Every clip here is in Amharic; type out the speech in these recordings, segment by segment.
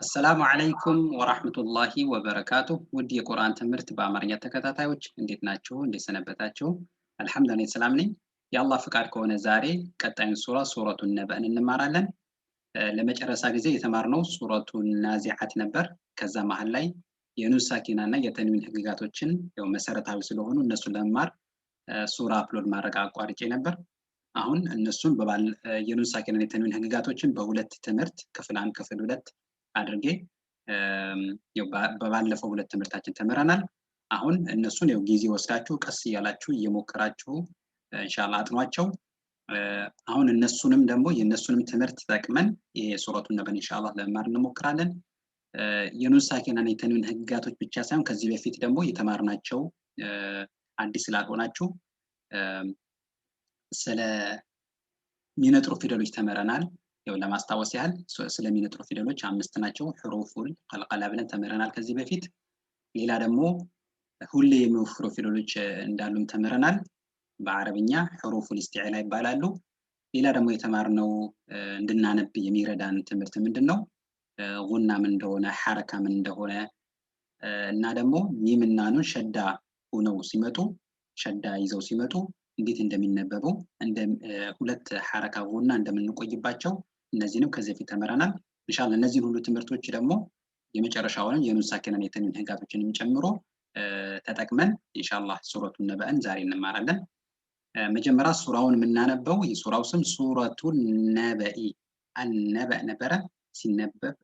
السلام عليكم ورحمة الله وبركاته። ውድ የቁርአን ትምህርት በአማርኛ ተከታታዮች፣ እንዴት ናችሁ? እንዴት ሰነበታችሁ? አልሐምዱሊላህ፣ ሰላም ነኝ። የአላህ ፍቃድ ከሆነ ዛሬ ቀጣዩን ሱራ ሱረቱ ነበእን እንማራለን። ለመጨረሻ ጊዜ የተማርነው ሱረቱ ናዚዓት ነበር። ከዛ መሀል ላይ የኑን ሳኪና እና የተንዊን ህግጋቶችን ያው መሰረታዊ ስለሆኑ እነሱን ለመማር ሱራ upload ማድረግ አቋርጬ ነበር። አሁን እነሱን የኑን ሳኪና የተንዊን ህግጋቶችን በሁለት ትምህርት፣ ክፍል አንድ፣ ክፍል ሁለት አድርጌ በባለፈው ሁለት ትምህርታችን ተምረናል። አሁን እነሱን ያው ጊዜ ወስዳችሁ ቀስ እያላችሁ እየሞከራችሁ ኢንሻአላህ አጥኗቸው። አሁን እነሱንም ደግሞ የእነሱንም ትምህርት ተጠቅመን የሱረቱን ነበን ኢንሻአላህ ለመማር እንሞክራለን። የኑን ሳኪናን የተንዊን ህግጋቶች ብቻ ሳይሆን ከዚህ በፊት ደግሞ የተማርናቸው አዲስ ስላልሆናችሁ ስለሚነጥሩ ፊደሎች ተምረናል። ያው ለማስታወስ ያህል ስለሚነጥሩ ፊደሎች አምስት ናቸው። حروف القلقلة ብለን ተምረናል ከዚህ በፊት። ሌላ ደግሞ ሁሌ የሚወፍሩ ፊደሎች እንዳሉም ተምረናል። በአረብኛ حروف الاستعلاء ይባላሉ። ሌላ ደግሞ የተማርነው እንድናነብ የሚረዳን ትምህርት ምንድን ነው? ጉና ምን እንደሆነ፣ ሐረካ ምን እንደሆነ እና ደግሞ ሚምና ኑን ሸዳ ሆነው ሲመጡ፣ ሸዳ ይዘው ሲመጡ እንዴት እንደሚነበቡ፣ ሁለት ሐረካ ጉና እንደምንቆይባቸው እነዚህንም ከዚህ በፊት ተምረናል። ኢንሻአላህ እነዚህን ሁሉ ትምህርቶች ደግሞ የመጨረሻውንም የኑን ሳኪናን የተንዊን ህግጋቶችንም ጨምሮ ተጠቅመን ኢንሻአላህ ሱረቱን ነበእን ዛሬ እንማራለን። መጀመሪያ ሱራውን የምናነበው፣ የሱራው ስም ሱረቱ ነበኢ፣ አልነበእ ነበረ ሲነበብ።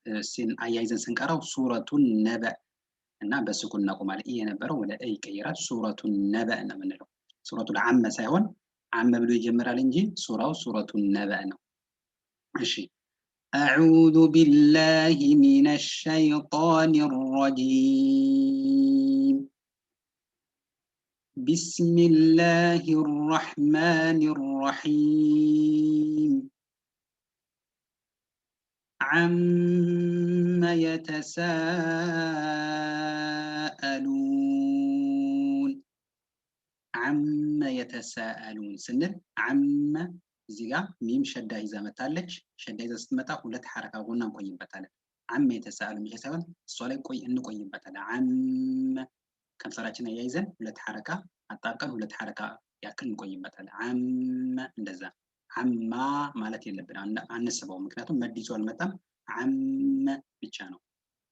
አያይዘን ስንቀራው ሱረቱ ነበእ እና በስኩን እናቆማለን። ኢ የነበረው ወደ እ ይቀይራል። ሱረቱ ነበእ ነው የምንለው። ሱረቱ ዓመ ሳይሆን ዓመ ብሎ ይጀምራል እንጂ ሱራው ሱረቱ ነበእ ነው። እሺ፣ أعوذ بالله من الشيطان الرجيم، بسم الله الرحمن الرحيم، عم يتساءلون። عم يتساءلون ስንል عم እዚህ ጋር ሚም ሸዳ ይዛ መታለች። ሸዳ ይዛ ስትመጣ ሁለት ሐረካ ጎና እንቆይበታለን። عم يتساءلون ብቻ ሳይሆን እሷ ላይ ቆይ እንቆይበታለን። عم ከንፈራችን አያይዘን ሁለት ሐረካ አጣብቀን ሁለት ሐረካ ያክል እንቆይበታለን። عم እንደዛ عما ማለት የለብን፣ አንስበው፣ ምክንያቱም መድ ይዞ አልመጣም። عم ብቻ ነው።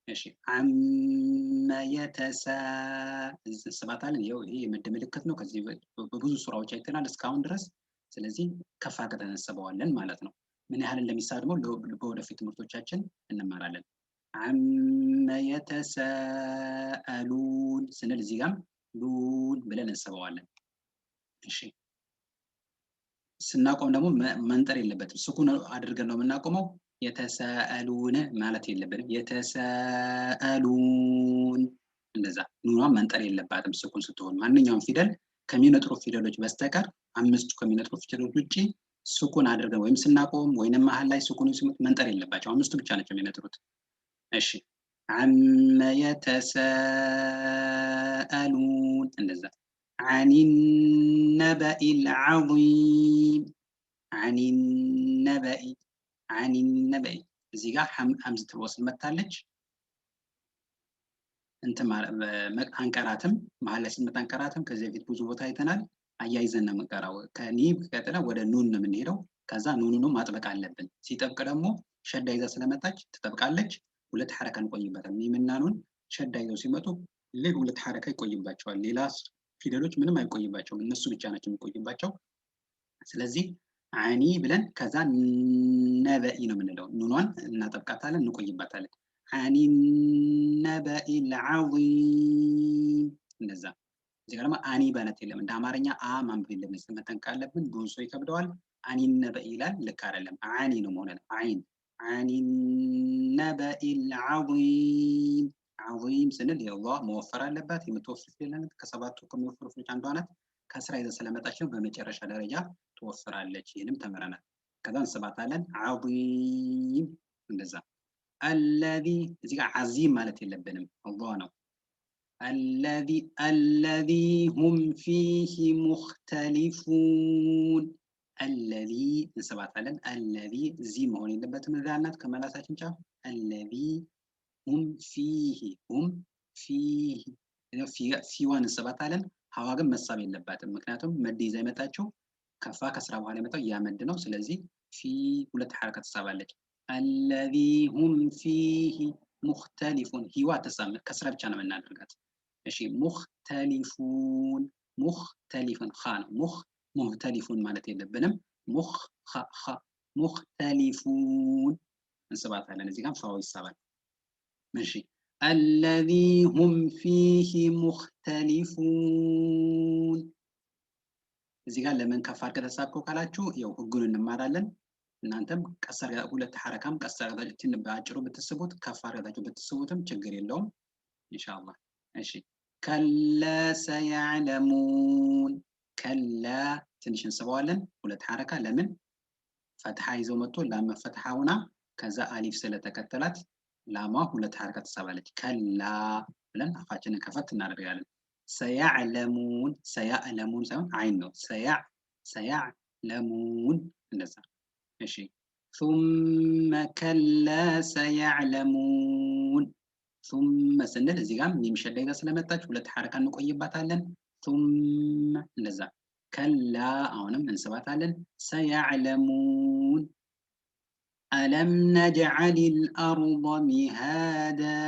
እሺ፣ عم يتسا እንስባታለን። ይኸው ይሄ የመድ ምልክት ነው። ከዚህ በብዙ ሱራዎች አይተናል እስካሁን ድረስ። ስለዚህ ከፍ አድርገን እንስበዋለን ማለት ነው። ምን ያህል እንደሚሳብ ደግሞ በወደፊት ትምህርቶቻችን እንማራለን። عم يتساءلون ስንል እዚህ ጋርም ሉን ብለን እንስበዋለን። እሺ፣ ስናቆም ደግሞ መንጠር የለበትም። ስኩን አድርገን ነው የምናቆመው። يتساءلون ማለት የለብንም። يتساءلون እንደዛ ኑኗን መንጠር የለባትም ስኩን ስትሆን። ማንኛውም ፊደል ከሚነጥሩ ፊደሎች በስተቀር፣ አምስቱ ከሚነጥሩ ፊደሎች ውጭ ስኩን አድርገን ወይም ስናቆም ወይንም መሀል ላይ ስኩን ሲመጡ መንጠር የለባቸው። አምስቱ ብቻ ናቸው የሚነጥሩት። እሺ፣ عم يتساءلون እንደዛ። عن النبإ العظيم، عن النبإ، عن النبإ እዚህ ጋር همزة الوصل መታለች። እንትን አንቀራትም፣ መሀል ላይ ስትመጣ አንቀራትም። ከዚህ በፊት ብዙ ቦታ አይተናል። አያይዘን ነው የምንቀራው። ከኒ ቀጥለ ወደ ኑን ነው የምንሄደው። ከዛ ኑኑኑ ማጥበቅ አለብን። ሲጠብቅ ደግሞ ሸዳ ይዛ ስለመጣች ትጠብቃለች። ሁለት ሐረካ እንቆይበታል። ሚምና ኑን ሸዳ ይዘው ሲመጡ ሌላ ሁለት ሐረካ ይቆይባቸዋል። ሌላ ፊደሎች ምንም አይቆይባቸውም። እነሱ ብቻ ናቸው የሚቆይባቸው። ስለዚህ عن ብለን ከዛ نبإ ነው የምንለው። ኑኗን እናጠብቃታለን፣ እንቆይባታለን። عن النبإ العظيم እንደዛ። እዚህ ጋር ደግሞ አኒ ማለት የለም። እንደ አማርኛ አ ማንበብ የለም። መጠንቀቅ አለብን። ብዙ ሰው ይከብደዋል። አኒ ነበኢ ይላል። ልክ አይደለም። አኒ ነው መሆን አይን። عن النبإ العظيم። عظيم ስንል የአላህ መወፈር አለባት። የምትወፍር ፊደል ናት። ከሰባቱ ከሚወፍሩ ፊደሎች አንዷ ናት። ከስራ ይዘ ስለመጣች ነው በመጨረሻ ደረጃ ትወፍራለች። ይህንም ተምረናል። ከዛ እንስባታለን። عظيم እንደዛ። الذي እዚህ ጋር ዓዚም ማለት የለብንም፣ አላህ ነው። الذي الذي هم فيه مختلفون። الذي እንስባታለን። الذي ዚ መሆን የለበትም። እዛ ናት ከመላሳችን ጫፍ። الذي هم فيه هم فيه ፊዋን እንስባታለን። ሀዋ ግን መሳብ የለባትም፣ ምክንያቱም መድ ይዛ የመጣችው ከፋ ከስራ በኋላ የመጣው ያ መድ ነው። ስለዚህ ፊ ሁለት ሐረካ ትሳባለች። الذي هم فيه مختلفون ሂዋ አትሳብም፣ ከስራ ብቻ ነው የምናደርጋት። እሺ مختلفون مختلفون ኻ ነው። ሙኽ ሙህተሊፉን ማለት የለብንም። ሙኽ ኸ ኸ مختلفون እንስባታለን። እዚህ ጋር ፋው ይሳባል። እሺ الذي هم فيه مختلفون። እዚህ ጋር ለምን ከፍ አድርገህ ተሳብከው ካላችሁ ያው ህጉን እንማራለን። እናንተም ቀስ ሁለት ሐረካም ቀስ አድርጋችሁ በአጭሩ ብትስቡት ከፍ አድርጋችሁ ብትስቡትም ችግር የለውም ኢንሻአላህ። እሺ كلا سيعلمون። كلا ትንሽ እንስበዋለን፣ ሁለት ሐረካ። ለምን? ፈትሐ ይዘው መጥቶ ላም ፈትሐ ሆና ከዛ አሊፍ ስለተከተላት ላሟ ሁለት ሐረካ ትሳባለች። كلا ብለን አፋችንን ከፈት እናደርጋለን። سيعلمون ሰያዕለሙን ሳይሆን አይን ነው። ሰያዕ ሰያዕለሙን እንደዛ። እሺ ثم كلا سيعلمون። ثم ስንል እዚህ ጋር ሚም ሸዳ ይዛ ስለመጣች ሁለት ሐረካ እንቆይባታለን። ثم እንደዛ። كلا አሁንም እንስባታለን። سيعلمون። ألم نجعل الأرض مهادا።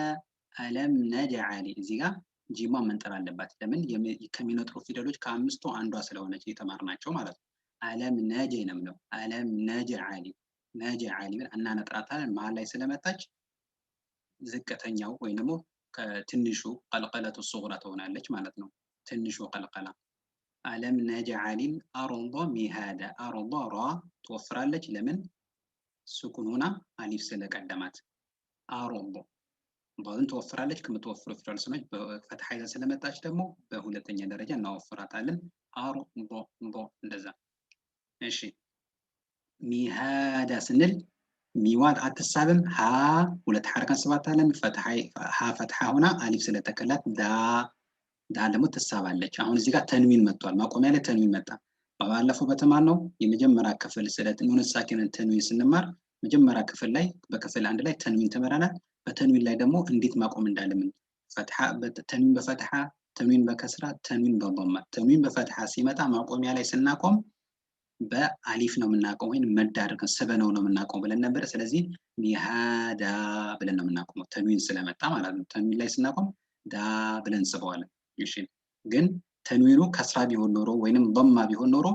ألم نجعل እዚህ ጋር ጂሟ መንጠር አለባት። ለምን? ከሚነጥሩ ፊደሎች ከአምስቱ አንዷ ስለሆነች የተማርናቸው ማለት ነው። ألم ነጀ ነው የምለው። ألم نجعل نجعل ብለን እናነጥራታለን። መሀል ላይ ስለመጣች ዝቅተኛው ወይም ደግሞ ከትንሹ قلقلة صغرى ትሆናለች ማለት ነው። ትንሹ ቀልቀላ። ألم نجعل الأرض مهادا። أرض ራ ትወፍራለች። ለምን? ሱኩን ሆና አሊፍ ስለቀደማት أرض ዷድን ትወፍራለች። ከምትወፍሩ ፊደል ስሞች በፈትሐ ይዛ ስለመጣች ደግሞ በሁለተኛ ደረጃ እናወፍራታለን። አርዶ ዶ እንደዛ። እሺ مهادا ስንል ሚዋን አትሳብም። ሀ ሁለት ሐረካ እንስባታለን። ሀ ፈትሐ ሆና አሊፍ ስለተከላት ዳ ዳ ደግሞ ትሳባለች። አሁን እዚህ ጋር ተንዊን መጥቷል። ማቆሚያ ላይ ተንዊን መጣ። ባለፈው በተማርነው የመጀመሪያ ክፍል ስለ ኑን ሳኪንን ተንዊን ስንማር መጀመሪያ ክፍል ላይ በክፍል አንድ ላይ ተንዊን ተምረናል። በተንዊን ላይ ደግሞ እንዴት ማቆም እንዳለምን ፈትሐ፣ ተንዊን በፈትሐ፣ ተንዊን በከስራ፣ ተንዊን በዶማ። ተንዊን በፈትሐ ሲመጣ ማቆሚያ ላይ ስናቆም በአሊፍ ነው የምናቆመው ወይም መድ አድርገን ስበነው ነው የምናቆመው ብለን ነበረ። ስለዚህ مهادا ብለን ነው የምናቆመው ተንዊን ስለመጣ ማለት ነው። ተንዊን ላይ ስናቆም ዳ ብለን እንስበዋለን። እሺ ግን ተንዊኑ ከስራ ቢሆን ኖሮ ወይንም ዶማ ቢሆን ኖሮ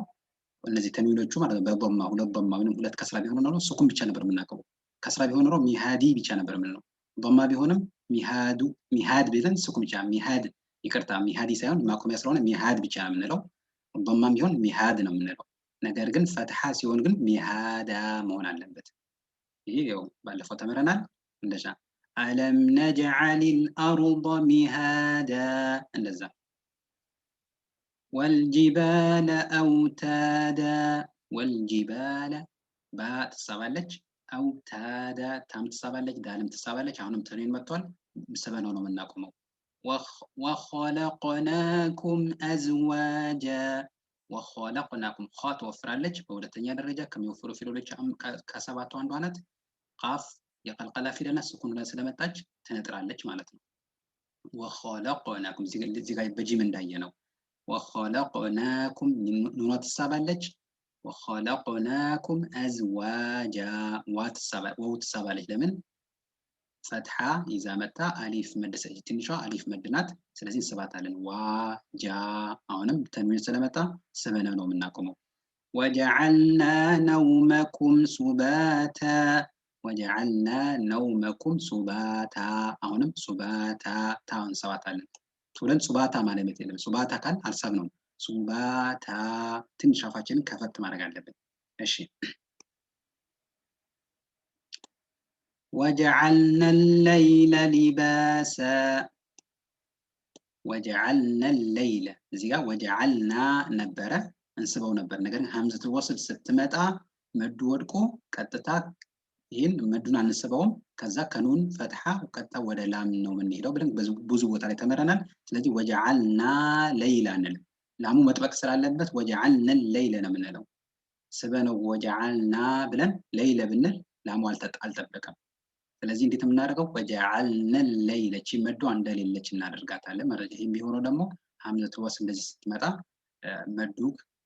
እነዚህ ተንዊኖቹ ማለት ነው በዶማ ሁለት ዶማ ወይንም ሁለት ከስራ ቢሆን ኖሮ ሱኩን ብቻ ነበር የምናቆመው። ከስራ ቢሆን ኖሮ ሚሃዲ ብቻ ነበር የምንለው። ዶማ ቢሆንም ሚሃዱ ሚሃድ ብለን ሱኩን ብቻ ሚሃድ፣ ይቅርታ ሚሃዲ ሳይሆን ማቆሚያ ስለሆነ ሚሃድ ብቻ ነው የምንለው። ዶማም ቢሆን ሚሃድ ነው የምንለው። ነገር ግን ፈትሐ ሲሆን ግን مهادا መሆን አለበት። ይሄ ያው ባለፈው ተምረናል። እንደዛ ألم نجعل الأرض مهادا እንደዛ። والجبال أوتادا። والجبال ባ ትሳባለች፣ أوتادا ታም ትሳባለች፣ ዳልም ትሳባለች። አሁንም ተንዊን መጥቷል። ስበነው ነው የምናቆመው። وخلقناكم أزواجا። وخلقناكم ኸ ትወፍራለች። በሁለተኛ ደረጃ ከሚወፍሩ ፊደሎች ከሰባቱ አንዷ ናት። ቃፍ የቀልቀላ ፊደል ናት። ስኩን ላይ ስለመጣች ትነጥራለች ማለት ነው። وخلقناكم እዚህ ጋር በጂም እንዳየ ነው። وخلقناكم ኑኗ ትሳባለች። وخلقناكم أزواجا ወው ትሳባለች። ለምን? ፈትሐ ይዛ መጣ አሊፍ መድ ትንሿ አሊፍ መድ ናት። ስለዚህ እንስባታለን። ዋ ጃ አሁንም ተንዊን ስለመጣ ስበነው ነው የምናቆመው። وجعلنا نومكم سباتا። وجعلنا نومكم سباتا አሁንም سباتا ታ እንስባታለን። ብለን ሱባታ ማለት የለም። ሱባታ ካል አልሳብ ነው። سباتا ትንሽ አፋችንን ከፈት ማድረግ አለብን። እሺ وجعلنا الليل لباسا። وجعلنا الليل እዚህ ጋር وجعلنا ነበረ እንስበው ነበር። ነገር ግን ሀምዘቱል ወስል ስትመጣ መዱ ወድቆ ቀጥታ ይህን መዱን አንስበውም። ከዛ ከኑን ፈትሐ ቀጥታ ወደ ላም ነው የምንሄደው ብለን ብዙ ቦታ ላይ ተምረናል። ስለዚህ وجعلنا ليل አንልም። ላሙ መጥበቅ ስላለበት وجعلنا الليل ነው የምንለው። ስበነው وجعلنا ብለን ليل ብንል ላሙ አልጠበቀም። ስለዚህ እንዴት የምናደርገው وجعلنا الليل መዷ እንደሌለች እናደርጋታለን ማለት ነው። ይህ የሚሆነው ደግሞ همزة الوصل እንደዚህ ስትመጣ መዱ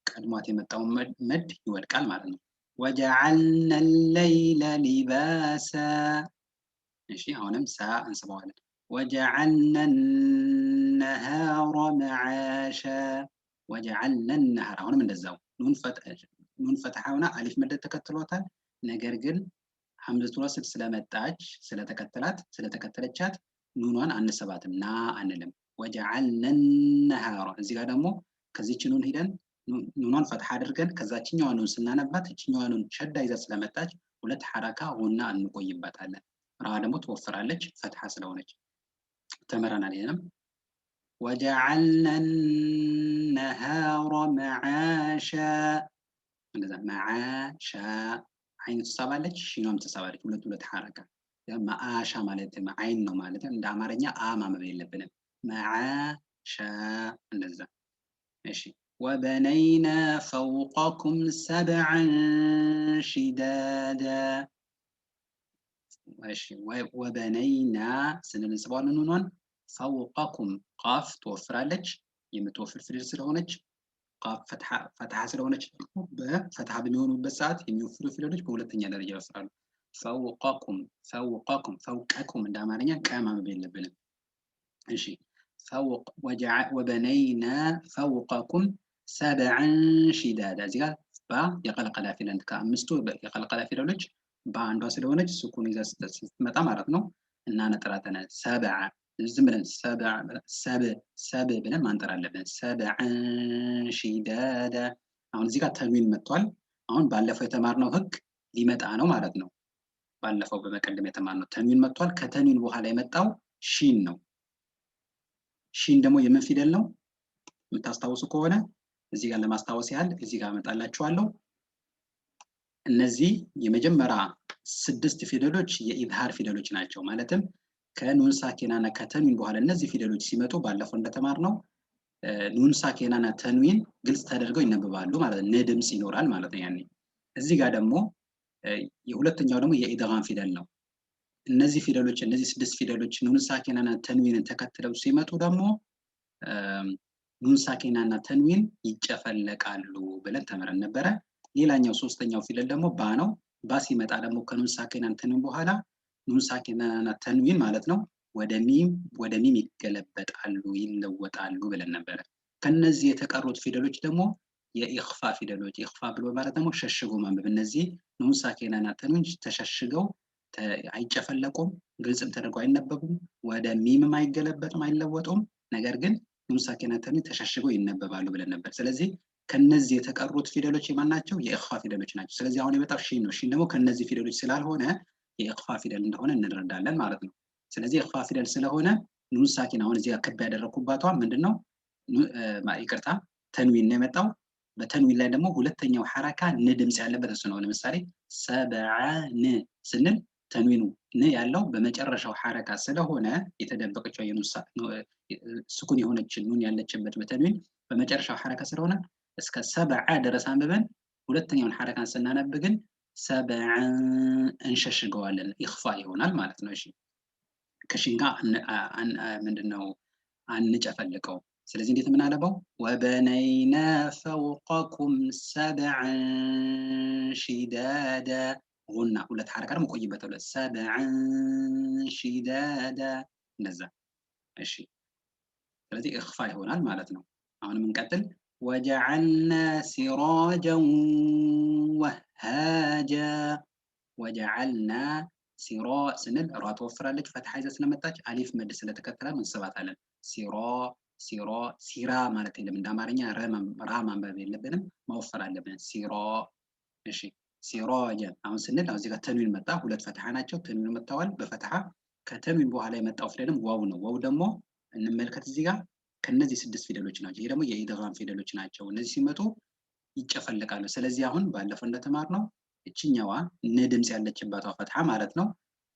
ቀድሟት የመጣውን መድ ይወድቃል ማለት ነው። وجعلنا الليل لباسا። እሺ አሁንም ሳ እንስበዋለን። وجعلنا النهار معاشا وجعلنا النهار አሁንም እንደዛው ኑን ፈትሐ ሆና አሊፍ መደድ ተከትሏታል። ነገር ግን همزة الوصل ስለመጣች ስለተከተለቻት ኑኗን አንሰባትም፣ ና አንልም። وجعلنا النهار እዚህ ጋር ደግሞ ከዚች ኑን ሂደን ኑኗን ፈትሐ አድርገን ከዛችኛዋ ኑን ስናነባት እችኛዋ ኑን ሸዳ ይዛ ስለመጣች ሁለት ሐረካ ጉና እንቆይባታለን። ራ ደግሞ ትወፍራለች ፈትሐ ስለሆነች ተምረናል። ይሄንም وجعلنا النهار معاشا እንደዛ معاشا አይን ትሳባለች፣ ሺኗም ትሳባለች። ሁለት ሁለት ሐረካ መአሻ ማለት አይን ነው ማለት እንደ አማርኛ አ ማንበብ የለብንም። معاشا እንደዛ። እሺ وبنينا فوقكم سبعا شدادا። እሺ وبنينا ስንል እንስበዋለን ኑኗን። فوقكم ቃፍ ትወፍራለች፣ የምትወፍር ፊደል ስለሆነች ቃፍ ፈትሐ ስለሆነች በፈትሐ በሚሆኑበት ሰዓት የሚወፍሩ ፊደሎች በሁለተኛ ደረጃ ይወፍራሉ። فوقكم فوقكم فوقكم እንደ አማርኛ ቀ ማንበብ የለብንም። እሺ فوق وبنينا فوقكم سبعا شدادا። እዚህ ጋር ባ የቀልቀላ ፊደል ከአምስቱ የቀልቀላ ፊደሎች በአንዷ ስለሆነች ሱኩን ይዛ ስትመጣ ማለት ነው እናነጥራታለን። سبع ዝም ብለን ሰብ ሰብ ብለን ማንጠር አለብን። سبعا شدادا። አሁን እዚህ ጋር ተንዊን መጥቷል። አሁን ባለፈው የተማርነው ህግ ሊመጣ ነው ማለት ነው። ባለፈው በመቀደም የተማርነው ተንዊን መጥቷል። ከተንዊን በኋላ የመጣው ሺን ነው። ሺን ደግሞ የምን ፊደል ነው? የምታስታውሱ ከሆነ እዚህ ጋር ለማስታወስ ያህል እዚህ ጋር አመጣላችኋለሁ። እነዚህ የመጀመሪያ ስድስት ፊደሎች የኢዝሃር ፊደሎች ናቸው። ማለትም ከኑን ሳኪናና ከተንዊን በኋላ እነዚህ ፊደሎች ሲመጡ ባለፈው እንደተማርነው ኑን ሳኪናና ተንዊን ግልጽ ተደርገው ይነበባሉ ማለት ነው። ን ድምጽ ይኖራል ማለት ነው። ያኔ እዚህ ጋር ደግሞ የሁለተኛው ደግሞ የኢድጋም ፊደል ነው። እነዚህ ፊደሎች እነዚህ ስድስት ፊደሎች ኑን ሳኪናና ተንዊንን ተከትለው ሲመጡ ደግሞ ኑን ሳኪናና ተንዊን ይጨፈለቃሉ ብለን ተምረን ነበረ። ሌላኛው ሶስተኛው ፊደል ደግሞ ባ ነው። ባ ሲመጣ ደግሞ ከኑን ሳኪናና ተንዊን በኋላ ኑን ሳኪናና ተንዊን ማለት ነው ወደ ሚም ይገለበጣሉ፣ ይለወጣሉ ብለን ነበረ። ከነዚህ የተቀሩት ፊደሎች ደግሞ የኢኽፋ ፊደሎች፣ ኢኽፋ ብሎ ማለት ደግሞ ሸሽጎ ማንበብ። እነዚህ ኑን ሳኪናና ተንዊን ተሸሽገው አይጨፈለቁም፣ ግልጽም ተደርገው አይነበቡም፣ ወደ ሚምም አይገለበጡም፣ አይለወጡም። ነገር ግን ኑን ሳኪና ተንዊን ተሸሽገው ይነበባሉ ብለን ነበር። ስለዚህ ከነዚህ የተቀሩት ፊደሎች የማን ናቸው? የኢኽፋ ፊደሎች ናቸው። ስለዚህ አሁን የመጣው ሺን ነው። ሺን ደግሞ ከነዚህ ፊደሎች ስላልሆነ የኢኽፋ ፊደል እንደሆነ እንረዳለን ማለት ነው። ስለዚህ የኢኽፋ ፊደል ስለሆነ ኑን ሳኪን አሁን እዚህ ጋር ክብ ያደረኩባቷ ምንድነው? ይቅርታ ተንዊን ነው የመጣው። በተንዊን ላይ ደግሞ ሁለተኛው ሐረካ ን ድምጽ ያለበት እሱ ነው። ለምሳሌ ሰብዓ ን ስንል ተንዊኑ ን ያለው በመጨረሻው ሐረካ ስለሆነ የተደበቀችው ስኩን የሆነች ኑን ያለችበት በተንዊን በመጨረሻው ሐረካ ስለሆነ እስከ ሰብዓ ድረስ አንብበን ሁለተኛውን ሐረካን ስናነብ ግን ሰብዓ እንሸሽገዋለን፣ ኢኽፋ ይሆናል ማለት ነው። እሺ ከሺን ጋር ምንድነው አንጨፈልቀው። ስለዚህ እንዴት የምናነበው? ወበነይና ፈውቀኩም ሰብዐን ሺዳዳ ጉና ሁለት ሐረካ ደግሞ ቆይበታል። ሰብዐን ሺዳዳ እንደዛ። እሺ ስለዚህ ኢኽፋ ይሆናል ማለት ነው። አሁንም እንቀጥል። ወጀዐልና ሲራጀን ወሃጃ ወጀዐልና ሲራ ስንል ራ ትወፍራለች፣ ፈትሐ ይዛ ስለመጣች አሊፍ መድ ስለተከተለ እንስባታለን። ሲራ ሲራ ሲራ ማለት የለም። እንደ አማርኛ ራ ማንበብ የለብንም፣ መወፈር አለብን። ሲራ እሺ ሲራጀን አሁን ስንል አሁን እዚህ ጋር ተንዊን መጣ። ሁለት ፈትሐ ናቸው። ተንዊን መጥተዋል በፈትሐ። ከተንዊን በኋላ የመጣው ፊደልም ዋው ነው። ዋው ደግሞ እንመልከት እዚህ ጋር ከነዚህ ስድስት ፊደሎች ናቸው። ይሄ ደግሞ የኢድጋም ፊደሎች ናቸው። እነዚህ ሲመጡ ይጨፈልቃሉ። ስለዚህ አሁን ባለፈው እንደተማርነው እችኛዋ ን ድምጽ ያለችባቷ ፈትሐ ማለት ነው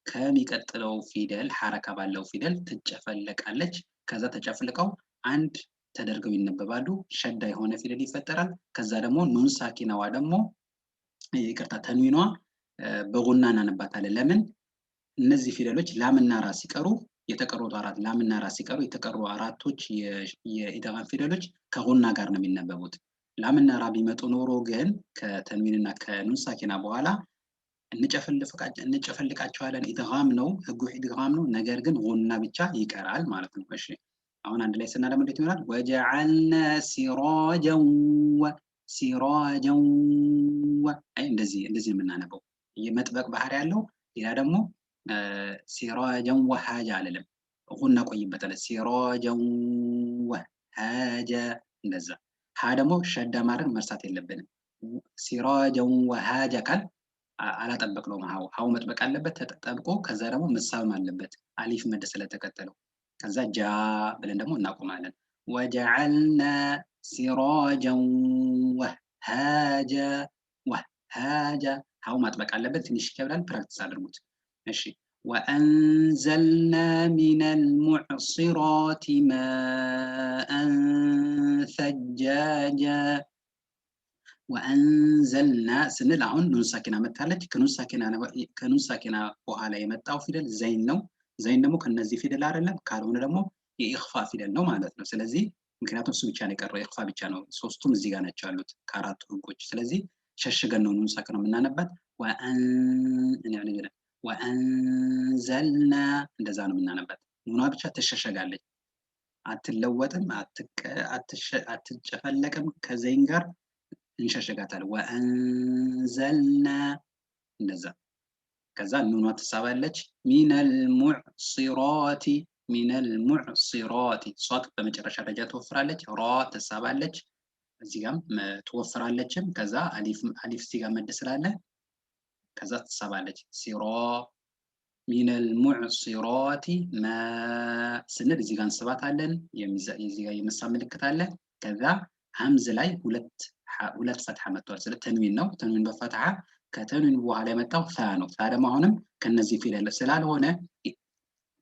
ከሚቀጥለው ፊደል ሐረካ ባለው ፊደል ትጨፈለቃለች። ከዛ ተጨፍልቀው አንድ ተደርገው ይነበባሉ። ሸዳ የሆነ ፊደል ይፈጠራል። ከዛ ደግሞ ኑን ሳኪናዋ ደግሞ ይቅርታ ተንዊኗ በጉና እናነባታለን። ለምን እነዚህ ፊደሎች ላምና ራ ሲቀሩ የተቀሩት አራት ላምና ራ ሲቀሩ የተቀሩ አራቶች የኢድጋም ፊደሎች ከጉና ጋር ነው የሚነበቡት። ላምና ራ ቢመጡ ኖሮ ግን ከተንዊንና ከኑን ሳኪና በኋላ እንጨፈልቃቸዋለን። ኢድጋም ነው፣ ህጉ ኢድጋም ነው። ነገር ግን ጉና ብቻ ይቀራል ማለት ነው። እሺ አሁን አንድ ላይ ስናደም እንዴት ይሆናል? وجعلنا سراجا و سراجا و አይ እንደዚህ እንደዚህ የምናነበው የመጥበቅ ባህሪ ያለው። ሌላ ደግሞ سراجا وهاجا አልልም፣ ጉና ቆይበታል። سراجا وهاجا እንደዛ። ሀ ደግሞ ሸዳ ማድረግ መርሳት የለብንም። سراجا وهاجا ካል አላጠበቅነውም። ሀው ሀው መጥበቅ አለበት ተጠብቆ፣ ከዛ ደግሞ መሳብም አለበት አሊፍ መድ ስለተከተለው። ከዛ ጃ ብለን ደግሞ እናቆማለን። وجعلنا سراجا وهاجا وهاجا ሀው ማጥበቅ አለበት። ትንሽ ይከብዳል። practice አድርጉት። እሺ وأنزلنا من المعصرات ماء ثجاجا وأنزلنا ስንል አሁን ኑን ሳኪና መታለች። ከኑን ሳኪና በኋላ የመጣው ፊደል ዘይን ነው። ዘይን ደግሞ ከነዚህ ፊደል አይደለም፣ ካልሆነ ደግሞ የኢኽፋ ፊደል ነው ማለት ነው። ስለዚህ ምክንያቱም እሱ ብቻ ነው የቀረው፣ ኢኽፋ ብቻ ነው። ሶስቱም እዚህ ጋር ናቸው ያሉት ከአራቱ ህጎች። ስለዚህ ሸሽገን ነው ኑን ሳኪና የምናነባት። وأنزلنا እንደዛ ነው የምናነባት። ኑኗ ብቻ ትሸሸጋለች፣ አትለወጥም፣ አትጨፈለቅም። ከዘይን ጋር እንሸሸጋታለን። وأنزلنا እንደዛ። ከዛ ኑኗ ትሳባለች። من المعصرات من المعصرات ሷት በመጨረሻ ደረጃ ትወፍራለች። ራ ትሳባለች፣ እዚህ ጋም ትወፍራለችም። ከዛ አሊፍ አሊፍ እዚህ ጋር መድ ስላለ ከዛ ትሳባለች። ሲራ من المعصرات ماء ስንል እዚህ ጋር እንስባታለን። እዚህ ጋር የመሳብ ምልክት አለ። ከዛ ሀምዝ ላይ ሁለት ሁለት ፈትሐ መጥቷል። ስለ ተንዊን ነው። ተንዊን በፈትሐ ከተንዊን በኋላ የመጣው ሳ ነው። ሳ ደግሞ አሁንም ከነዚህ ፊደል ስላልሆነ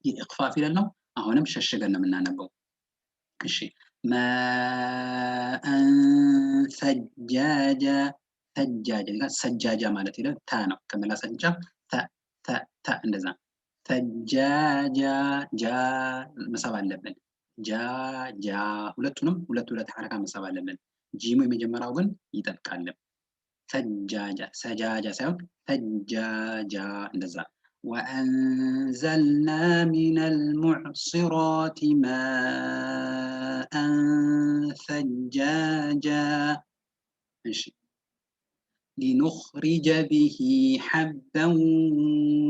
የኢኽፋ ፊደል ነው። አሁንም ሸሽገን ነው የምናነበው። እሺ ماء ثجاجا ثجاجا ሰጃጃ ማለት ይላል። ታ ነው ከመላሳችን ጫፍ ተ ተ ተ እንደዛ ثجاجا ጃ መሳብ አለብን። ጃ ጃ ሁለቱንም ሁለት ሁለት ሐረካ መሳብ አለብን። ጂሙ የመጀመሪያው ግን ይጠብቃል። ثجاجا ሰጃጃ ሳይሆን ثجاجا እንደዛ። وأنزلنا من المعصرات ماء ثجاجا እሺ لنخرج به حبا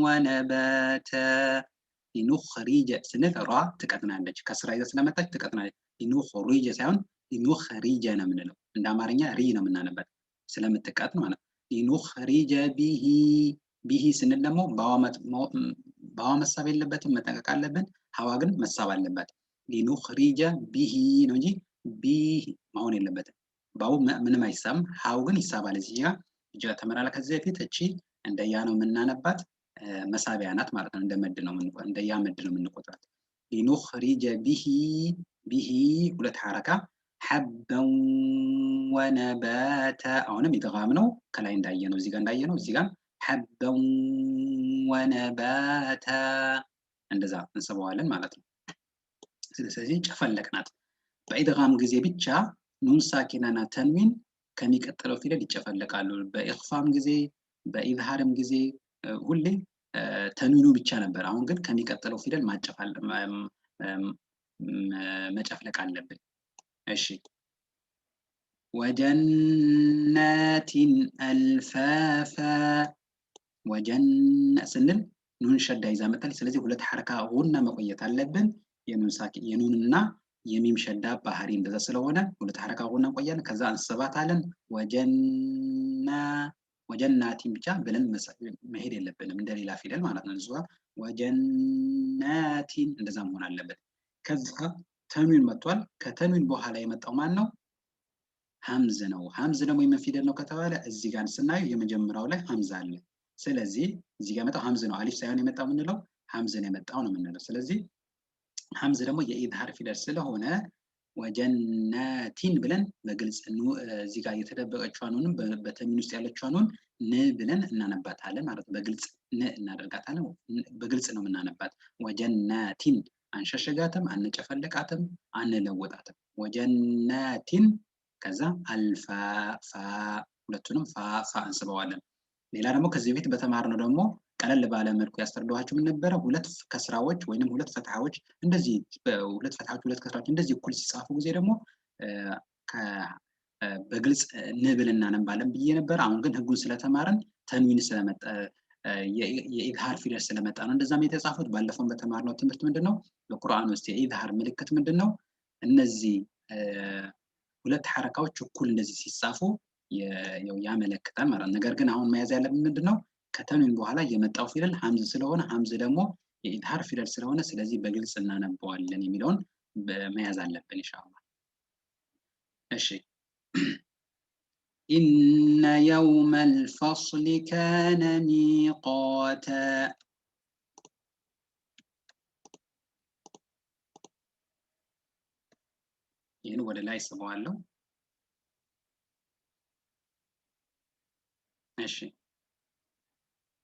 ونباتا لنخرج ስንል ራ ትቀጥናለች። ከስራ ይዛ ስለመጣች ትቀጥናለች። لنخرج ሳይሆን لنخرج ነው የምንለው። እንደ አማርኛ ሪ ነው የምናነባት ስለምትቀጥን ማለት ነው። لنخرج به به ስንል ደግሞ ባዋ መሳብ የለበትም፣ መጠንቀቅ አለብን። ሀዋ ግን መሳብ አለባት። لنخرج به ነው እንጂ ቢህ መሆን የለበትም። ባው ምንም አይሳብም፣ ሀው ግን ይሳባል። እዚህ ጋር እጅ ተመራላ ከዚህ በፊት እቺ እንደ ያ ነው የምናነባት፣ መሳቢያ ናት ማለት ነው። እንደ መድ ነው እንደ ያ መድ ነው የምንቆጥራት። لنخرج به به ሁለት ሐረካ حبا ونباتا አሁንም ኢድጋም ነው። ከላይ እንዳየነው እዚህ ጋር እንዳየነው እዚህ ጋር حبا ونباتا እንደዛ እንስበዋለን ማለት ነው። ስለዚህ ጨፈለቅናት። በኢድጋም ጊዜ ብቻ ኑን ሳኪናና ተንዊን ከሚቀጥለው ፊደል ይጨፈለቃሉ። በኢኽፋም ጊዜ በኢዝሃርም ጊዜ ሁሌ ተንዊኑ ብቻ ነበር። አሁን ግን ከሚቀጥለው ፊደል መጨፍለቅ አለብን። እሺ وجنات ألفافا وجن ስንል ኑን ሸዳ ይዛ መጣለች። ስለዚህ ሁለት ሐረካ ጉና መቆየት አለብን። የኑንና የሚም ሸዳ ባህሪ እንደዛ ስለሆነ ሁለት ሐረካ ጉና እንቆያለን። ከዛ እንስባታለን። وجنا وجنات ብቻ ብለን መሄድ የለብንም እንደሌላ ፊደል ማለት ነው። እዚህ وجنات እንደዛ መሆን አለበት። ከዛ ተንዊን መጥቷል። ከተንዊን በኋላ የመጣው ማን ነው? ሀምዝ ነው። ሀምዝ ደግሞ የምን ፊደል ነው ከተባለ እዚህ ጋር ስናየው የመጀመሪያው ላይ ሀምዝ አለ። ስለዚህ እዚህ ጋር የመጣው ሀምዝ ነው። አሊፍ ሳይሆን የመጣው የምንለው ሀምዝ ነው የመጣው ነው የምንለው። ስለዚህ ሀምዝ ደግሞ የኢዝሃር ፊደል ስለሆነ وجنات ብለን በግልጽ እዚህ ጋር የተደበቀችዋን ኑንም በተንዊን ውስጥ ያለችዋን ኑን ን ብለን እናነባታለን ማለት ነው። በግልጽ ን እናደርጋታለን። በግልጽ ነው የምናነባት። وجنات አንሸሸጋትም፣ አንጨፈልቃትም፣ አንለወጣትም። وجنات ከዛ ألفافا ሁለቱንም ፋ ፋ እንስበዋለን። ሌላ ደግሞ ከዚህ በፊት በተማርነው ደግሞ ቀለል ባለ መልኩ ያስረዳኋችሁ ምን ነበረ? ሁለት ከስራዎች ወይንም ሁለት ፈትሐዎች እንደዚህ፣ ሁለት ፈትሐዎች ሁለት ከስራዎች እንደዚህ እኩል ሲጻፉ ጊዜ ደግሞ በግልጽ ን ብለን እናነባለን ብዬ ነበር። አሁን ግን ህጉን ስለተማረን ተንዊን ስለመጣ የኢዝሃር ፊደል ስለመጣ ነው እንደዛም የተጻፉት። ባለፈው በተማርነው ትምህርት ምንድን ነው በቁርአን ውስጥ የኢዝሃር ምልክት ምንድን ነው? እነዚህ ሁለት ሐረካዎች እኩል እንደዚህ ሲጻፉ ያመለክታል ማለት ነው። ነገር ግን አሁን መያዝ ያለብን ምንድን ነው? ከተንዊን በኋላ የመጣው ፊደል ሀምዝ ስለሆነ ሀምዝ ደግሞ የኢዝሃር ፊደል ስለሆነ ስለዚህ በግልጽ እናነበዋለን የሚለውን መያዝ አለብን ኢንሻአላህ። እሺ፣ إن يوم الفصل كان ميقاتا። ይህን ወደ ላይ ስበዋለሁ። እሺ፣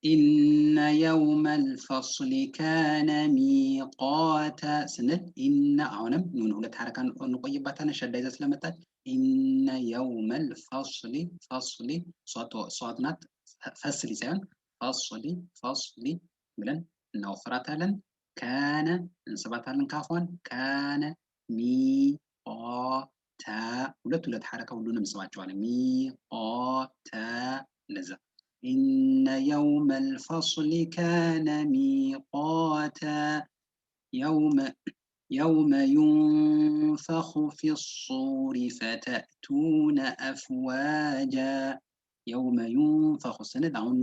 إن يوم الفصل كان ميقاتا ስንል إن አሁንም ኑን ሁለት ሐረካ እንቆይባታለን ሸዳ ይዛ ስለመጣች። إن يوم الفصل فصل ሷድ ናት፣ ፈስሊ ሳይሆን فصل فصل ብለን እናወፍራታለን። كان እንስባታለን ካፏን። كان ميقاتا ሁለት ሁለት ሐረካ ሁሉንም እንስባቸዋለን። ميقاتا እንደዛ። إن يوم الفصل كان ميقاتا يوم ينفخ في الصور فتأتون أفواجا። يوم ينفخ ስንል አሁን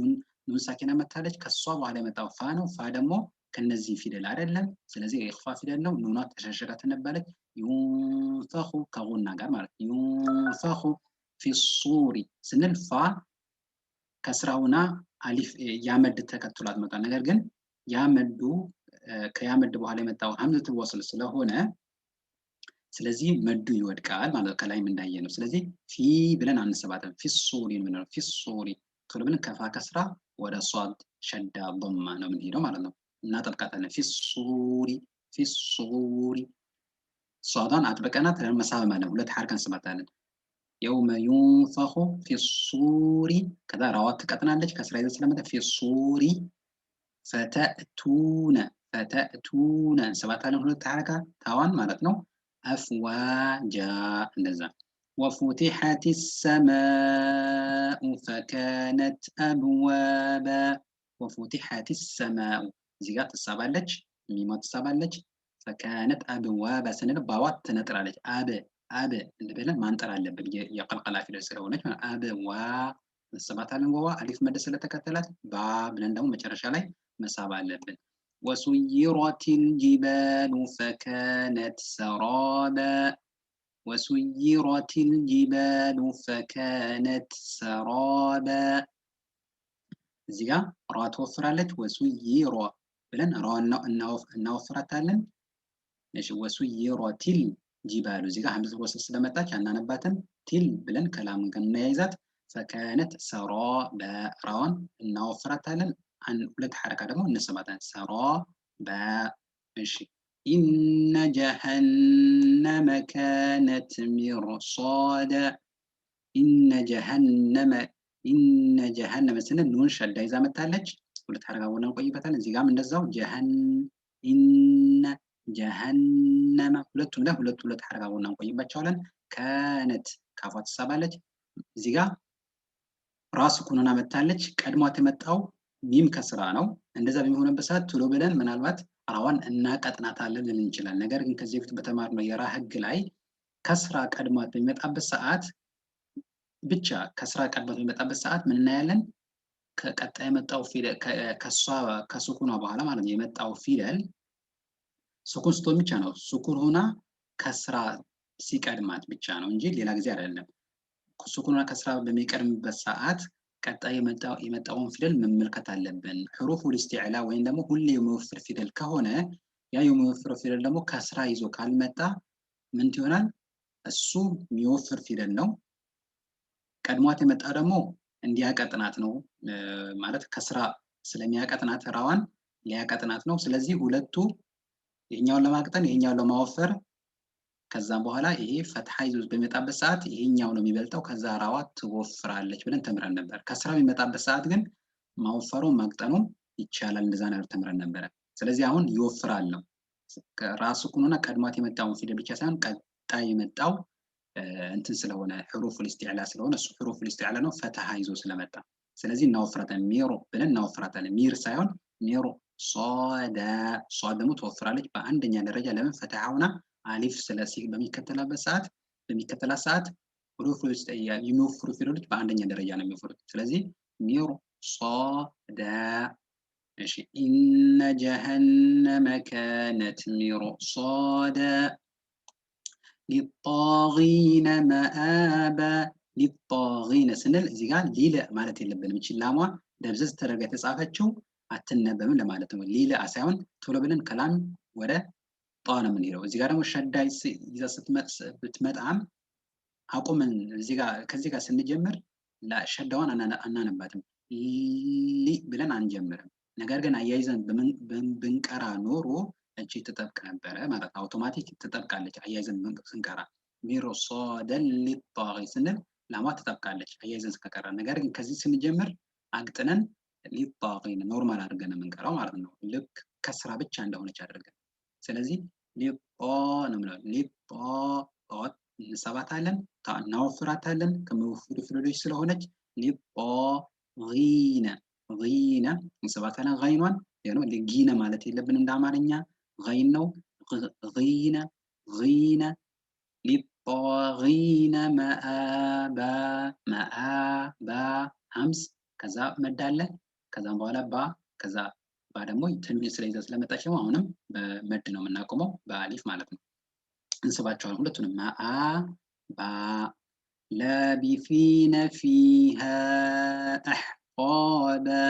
ኑን ሳኪና መታለች። ከሷ በኋላ የመጣው ፋ ነው። ፋ ደግሞ ከነዚህ ፊደል አይደለም። ስለዚህ የኢኽፋ ፊደል ነው። ኑኗ ተሸሽጋ ትነባለች። ينفخ ከጉና ጋር ማለት ينفخ في الصور ስንል ፋ ከስራውና አሊፍ ያመድ ተከትሏት መጣ። ነገር ግን ያመዱ ከያመድ በኋላ የመጣው ሀምዘቱል ወስል ስለሆነ ስለዚህ መዱ ይወድቃል ማለት ከላይም እንዳየ ነው። ስለዚህ في ብለን አንሰባትም። في الصور ነው። في الصور ቶሎ ብለን ከፋ ከስራ ወደ ሷድ ሸዳ ዶማ ነው የምንሄደው ማለት ነው። እናጠብቃታለን። في الصور في الصور ሷዷን አጥብቀናት መሳብ ማለት ሁለት ሐረካ እንስባታለን። يوم ينفخ في الصور ከዛ ራዋ ትቀጥናለች ከስራ ይዘ ስለመጣ في الصور فتأتون فتأتون እንስባታለን ሁለት ሐረካ ታዋን ማለት ነው። أفواجا እንደዛ። وفتحت السماء فكانت أبوابا። وفتحت السماء እዚህ ጋር ትሳባለች፣ ሚሟ ትሳባለች። فكانت أبوابا ስንል ባዋ ትነጥራለች። አብ አብ ብለን ማንጠር አለብን የቀልቀላ ፊደል ስለሆነች። አብዋ እንስባታለን። ወዋ አሊፍ መድ ስለተከተላት ባ ብለን ደግሞ መጨረሻ ላይ መሳብ አለብን። وسيرت الجبال فكانت سرابا። وسيرت الجبال فكانت سرابا እዚህ ጋር ራ ትወፍራለች። وسير ብለን ራ እናወፍራታለን። እሺ፣ وسيرت الجبال እዚህ ጋር ሀምዘቱል ወስል ስለመጣች አናነባትም። تل ብለን ከላም ጋር እናያይዛት። فكانت سرابا ራዋን እናወፍራታለን። ሁለት ሐረካ ደግሞ እንስባታለን። سرابا። እሺ፣ إن جهنم كانت مرصادا። إن جهنم إن جهنم ስንል ኑን ሸዳ ይዛ መታለች። ሁለት ሐረካ ሆነ እንቆይበታለን። እዚህ ጋርም እንደዛው ጀሀን إن جهنم ሁለቱም ላይ ሁለት ሁለት ሐረካ ሆነ እንቆይባቸዋለን። كانت ካፏ ትሳባለች። እዚህ ጋር ራ ስኩን ሆና መታለች። ቀድሟት የመጣው ሚም ከስራ ነው። እንደዛ በሚሆንበት ሰዓት ቶሎ ብለን ምናልባት ራዋን እናቀጥናታለን ልንል እንችላለን። ነገር ግን ከዚህ በፊት በተማርነው የራ ህግ ላይ ከስራ ቀድሟት በሚመጣበት ሰዓት ብቻ ከስራ ቀድሟት በሚመጣበት ሰዓት ምን እናያለን? ከቀጣይ የመጣው ፊደል ከሷ ከሱኩኗ በኋላ ማለት ነው የመጣው ፊደል ሱኩን ስትሆን ብቻ ነው። ሱኩን ሆና ከስራ ሲቀድማት ብቻ ነው እንጂ ሌላ ጊዜ አይደለም። ሱኩን ሆና ከስራ በሚቀድምበት ሰዓት ቀጣይ የመጣውን ፊደል መመልከት አለብን። حروف الاستعلاء ወይም ደግሞ ሁሌ የሚወፍር ፊደል ከሆነ ያ የሚወፍረው ፊደል ደግሞ ከስራ ይዞ ካልመጣ ምን ይሆናል? እሱ የሚወፍር ፊደል ነው። ቀድሟት የመጣ ደግሞ እንዲያቀጥናት ነው፣ ማለት ከስራ ስለሚያቀጥናት ራዋን ሊያቀጥናት ነው። ስለዚህ ሁለቱ ይሄኛውን ለማቅጠን ይሄኛውን ለማወፈር፣ ከዛም በኋላ ይሄ ፈትሃ ይዞ በሚመጣበት ሰዓት ይሄኛው ነው የሚበልጠው፣ ከዛ ራዋ ትወፍራለች ብለን ተምረን ነበር። ከስራ በሚመጣበት ሰዓት ግን ማወፈሩ ማቅጠኑም ይቻላል፣ እንደዛ ነገር ተምረን ነበረ። ስለዚህ አሁን ይወፍራል ነው። ራሱ ሆና ቀድሟት የመጣውን ፊደል ብቻ ሳይሆን ቀጣይ የመጣው እንትን ስለሆነ حروف الاستعلاء ስለሆነ እሱ حروف الاستعلاء ነው ፈትሃ ይዞ ስለመጣ፣ ስለዚህ እናወፍራታለን። ሚሮ ብለን እናወፍራታለን። ሚር ሳይሆን ሚሮ። ሶዳ ሷ ደግሞ ትወፍራለች በአንደኛ ደረጃ። ለምን? ፈትሃ ሆና አሊፍ ስለሲ በሚከተላበት ሰዓት በሚከተላት ሰዓት حروف የሚወፍሩ ፊደሎች በአንደኛ ደረጃ ነው የሚወፍሩት። ስለዚህ ሚር ሶዳ። እሺ፣ إن جهنم كانت مرصادا للطاغين مآبا። للطاغين ስንል እዚህ ጋር ሊለ ማለት የለብንም። እቺ ላሟ ደብዘዝ ተደርጋ የተጻፈችው አትነበብም ለማለት ነው። ሊለ ሳይሆን ቶሎ ብለን ከላም ወደ ጣ ነው የምንሄደው። እዚህ ጋር ደግሞ ሸዳ ይዛ ብትመጣም አቁምን እዚህ ጋር ከዚህ ጋር ስንጀምር ሸዳዋን አናነባትም፣ ሊ ብለን አንጀምርም። ነገር ግን አያይዘን ብንቀራ ኖሮ እቺ ትጠብቅ ነበረ ማለት ነው። አውቶማቲክ ትጠብቃለች። አያይዘን ስንቀራ مرصادا للطاغي ስንል ላሟ ትጠብቃለች አያይዘን ስከቀራ። ነገር ግን ከዚህ ስንጀምር አግጥነን للطاغين normal አድርገን የምንቀራው ማለት ነው። ልክ ከስራ ብቻ እንደሆነች አድርገን። ስለዚህ ሊጦ ነው የምንለው። ሊጦ ጦት እንሰባታለን፣ እናወፍራታለን ከሚወፍሩ ፊደሎች ስለሆነች። ሊጦ ጊነ ጊነ እንሰባታለን። ጋይኗን ጊነ ማለት የለብንም እንደ አማርኛ ጋይን ነው። ጊነ ጊነ للطاغين مآبا መአባ ሀምዝ ከዛ መድ አለ፣ ከዛም በኋላ ባ፣ ከዛ ባ ደግሞ ተንዊን ስለይዛ ስለመጣች ደግሞ አሁንም በመድ ነው የምናቆመው፣ በአሊፍ ማለት ነው። እንስባቸዋለን ሁለቱንም መአ ባ። لابثين فيها أحقابا።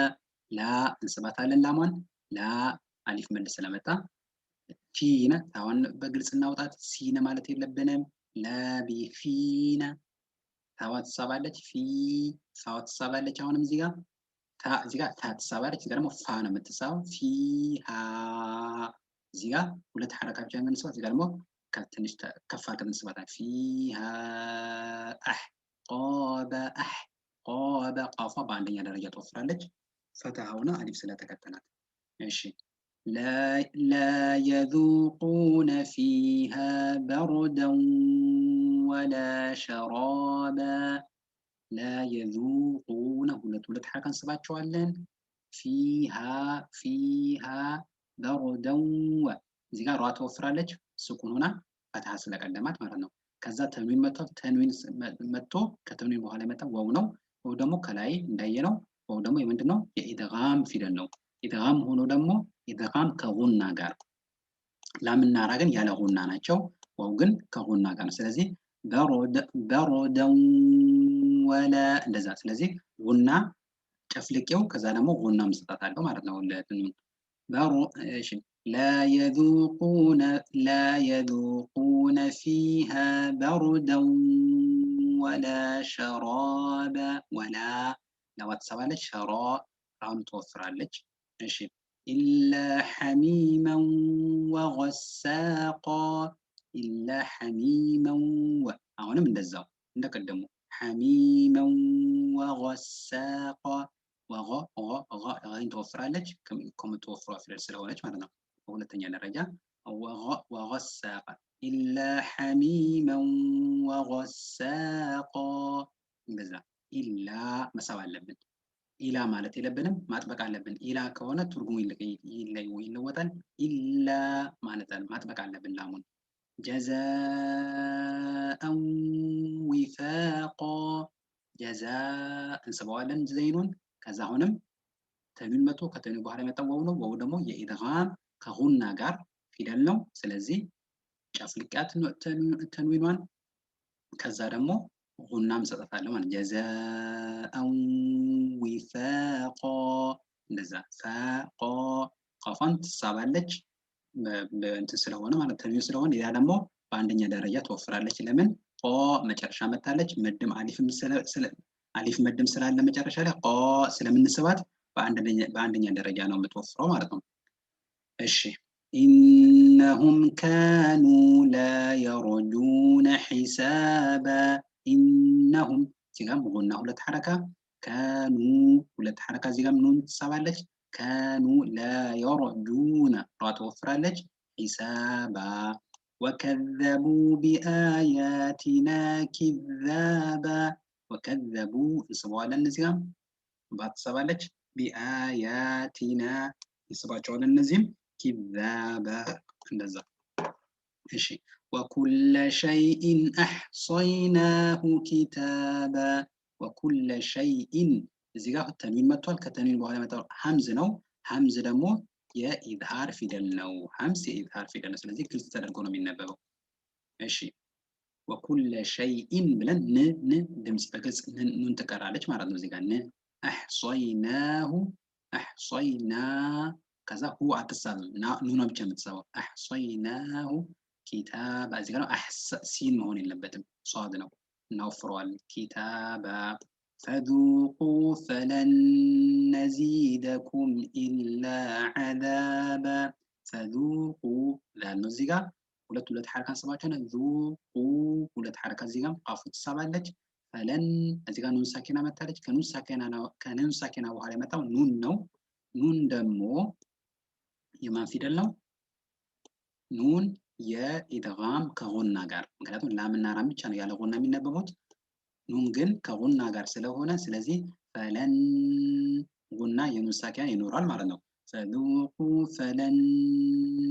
ላ እንስባታለን ላሟን፣ ላ አሊፍ መድ ስለመጣ። ፊነ ታዋን በግልጽ እናውጣት። ሲነ ማለት የለብንም። لابثين ታዋ ትሳባለች። ፊ ፋዋ ትሳባለች። አሁንም እዚህ ጋር ታ እዚህ ጋር ታ ትሳባለች። እዚህ ጋር ደግሞ ፋ ነው የምትሳበው። فيها እዚህ ጋር ሁለት ሐረካ ብቻ የምንስባት፣ እዚህ ጋር ደግሞ ትንሽ ከፍ አድርገን እንስባታለን። فيها أحقابا أحقابا ቃፏ በአንደኛ ደረጃ ትወፍራለች። ፈትሃ ሆና አሊፍ ስለተከተላት። እሺ፣ لا يذوقون فيها بردا ولا شرابا። لا يذوقون ሁለት ሁለት ሐረካ እንስባቸዋለን። فيها فيها بردا እዚህ ጋር ሯ ትወፍራለች ስኩን ሆና ፈትሃ ስለቀደማት ማለት ነው። ከዛ ተንዊን መጥቷል። ተንዊን መጥቶ ከተንዊን በኋላ የመጣ ዋው ነው። ዋው ደግሞ ከላይ እንዳየነው ዋው ደግሞ የምንድን ነው? የኢድጋም ፊደል ነው። ኢድጋም ሆኖ ደግሞ ኢድጋም ከጉና ጋር፣ ላምና ራ ግን ያለ ጉና ናቸው። ዋው ግን ከጉና ጋር ነው። ስለዚህ بردا ولا እንደዛ። ስለዚህ ጉና ጨፍልቄው ከዛ ደግሞ ጉና መስጠት ማለት ነው። በሮ እሺ፣ لا يذوقون لا يذوقون فيها بردا ولا شرابا። ولا ላዋ ትሰባለች፣ ሸራ አሁን ትወፍራለች። እሺ፣ إلا حميما وغساقا። إلا حميما አሁንም እንደዛው እንደቀደሙ حميما وغساقا ወገ ወገ ገይን ትወፍራለች ከምትወፍሯ ፊደል ስለሆነች ማለት ነው። በሁለተኛ ደረጃ وغساقا إلا حميما وغساقا እንደዛ إلا መሳብ አለብን። ኢላ ማለት የለብንም፣ ማጥበቅ አለብን። ኢላ ከሆነ ትርጉሙ ይለወጣል። إلا ማለት ማጥበቅ አለብን ላሙን። جزاء وفاقا። جزاء እንስበዋለን ዘይኑን። ከዛ አሁንም ተንዊን መጥቶ ከተንዊን በኋላ የመጣው ዋው ነው። ዋው ደግሞ የኢድጋም ከጉና ጋር ፊደል ነው። ስለዚህ ጨፍልቂያት ተንዊኗን ከዛ ደግሞ ጉናም እሰጣታለሁ ማለት جزاء وفاقا እንደዛ ፋቆ ቃፏን ትሳባለች በእንትን ስለሆነ ማለት ተንዊን ስለሆነ። ሌላ ደግሞ በአንደኛ ደረጃ ትወፍራለች። ለምን? ቆ መጨረሻ መታለች። መድም አሊፍ መድም ስላለ መጨረሻ ላይ ቆ ስለምንስባት በአንደኛ ደረጃ ነው የምትወፍረው ማለት ነው። እሺ إنهم كانوا لا يرجون حسابا። إنهم እዚጋም ጉና ሁለት حركة፣ كانوا ሁለት حركة፣ እዚጋም ኑን ትሳባለች። كانوا لا يرجون ራ ትወፍራለች። حسابا وكذبوا بآياتنا كذابا። وكذبوا እንስበዋለን፣ እዚጋም ባ ትሳባለች። بآياتنا እንስባቸዋለን፣ እነዚህም كذابا እንደዛ። እሺ وكل شيء أحصيناه كتابا። وكل شيء እዚህ ጋር تنوين መጥቷል። ከ تنوين በኋላ የመጣው همز ነው። همز ደግሞ የ إظهار ፊደል ነው። همز የ إظهار ፊደል ነው። ስለዚህ ግልጽ ተደርጎ ነው የሚነበበው። እሺ وكل شيء ብለን ን ን ድምጽ በግልጽ ኑን ትቀራለች ማለት ነው። እዚህ ጋር ን أحصيناه أحصينا ከዛ ሁ አትሳብም፣ ኑኗ ብቻ የምትሳበው። أحصيناه كتابا። እዚህ ጋር ሲን መሆን የለበትም፣ صاد ነው፣ እናወፍረዋለን። كتابا فذوقوا فلن نزيدكم إلا عذابا። فذوقوا ذال ነው። እዚህ ጋር ሁለት ሁለት حركة እንስባቸዋለን። ذوقوا ሁለት حركة፣ እዚህ ጋር ቃፉ ትሳባለች። فلن እዚህ ጋር نون ساكنة መታለች። ከ نون ساكنة በኋላ የመጣው ኑን ነው። ኑን ደግሞ የማን ፊደል ነው? ኑን የ إدغام ከ غنة ጋር፣ ምክንያቱም ላምና ራም ብቻ ነው ያለ غنة የሚነበቡት። ኑን ግን ከ غنة ጋር ስለሆነ ስለዚህ فلن غنة የ نون ساكنة ይኖራል ማለት ነው። فذوقوا فلن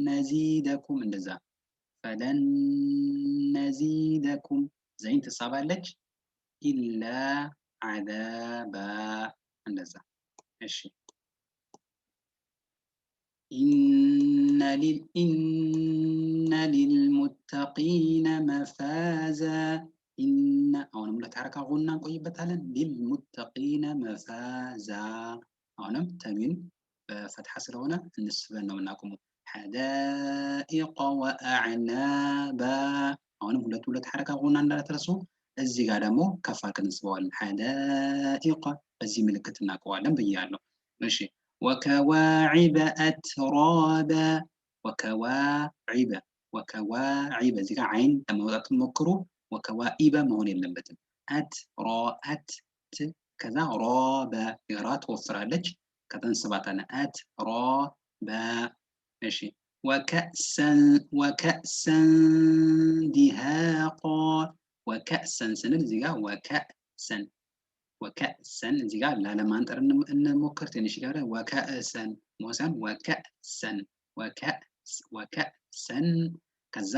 نزيدكم እንደዛ فلن نزيدكم ዘይን ትሳባለች። إلا عذابا እንደዛ። እሺ إن للمتقين مفازا። إن አሁንም ሁለት حركة غنة እንቆይበታለን። للمتقين مفازا አሁንም تنوين በ فتحة ስለሆነ እንስበን ነው የምናቆመው። حدائق وأعنابا አሁንም ሁለት ሁለት حركة غنة እንዳትረሱ። እዚህ ጋር ደግሞ ከፍ አድርገን እንስበዋለን። حدائق በዚህ ምልክት እናውቀዋለን ብያለሁ። እሺ وكواعب أترابا። وكواعب وكواعب እዚህ ጋር አይን ለማውጣት ሞክሩ። وكوائب መሆን የለበትም። أت ራ أت ት ከዛ رابا ራ ትወፍራለች። ከዛ እንስባታለን። أت رابا። እሺ وكأسا وكأسا دهاقا። وكأسا ስንል እዚህ ጋር وكأسا وكأسا እዚህ ጋር ላለማንጠር እንሞክር ትንሽ ጋር وكأسا መሆን وكأسا وكأسا ከዛ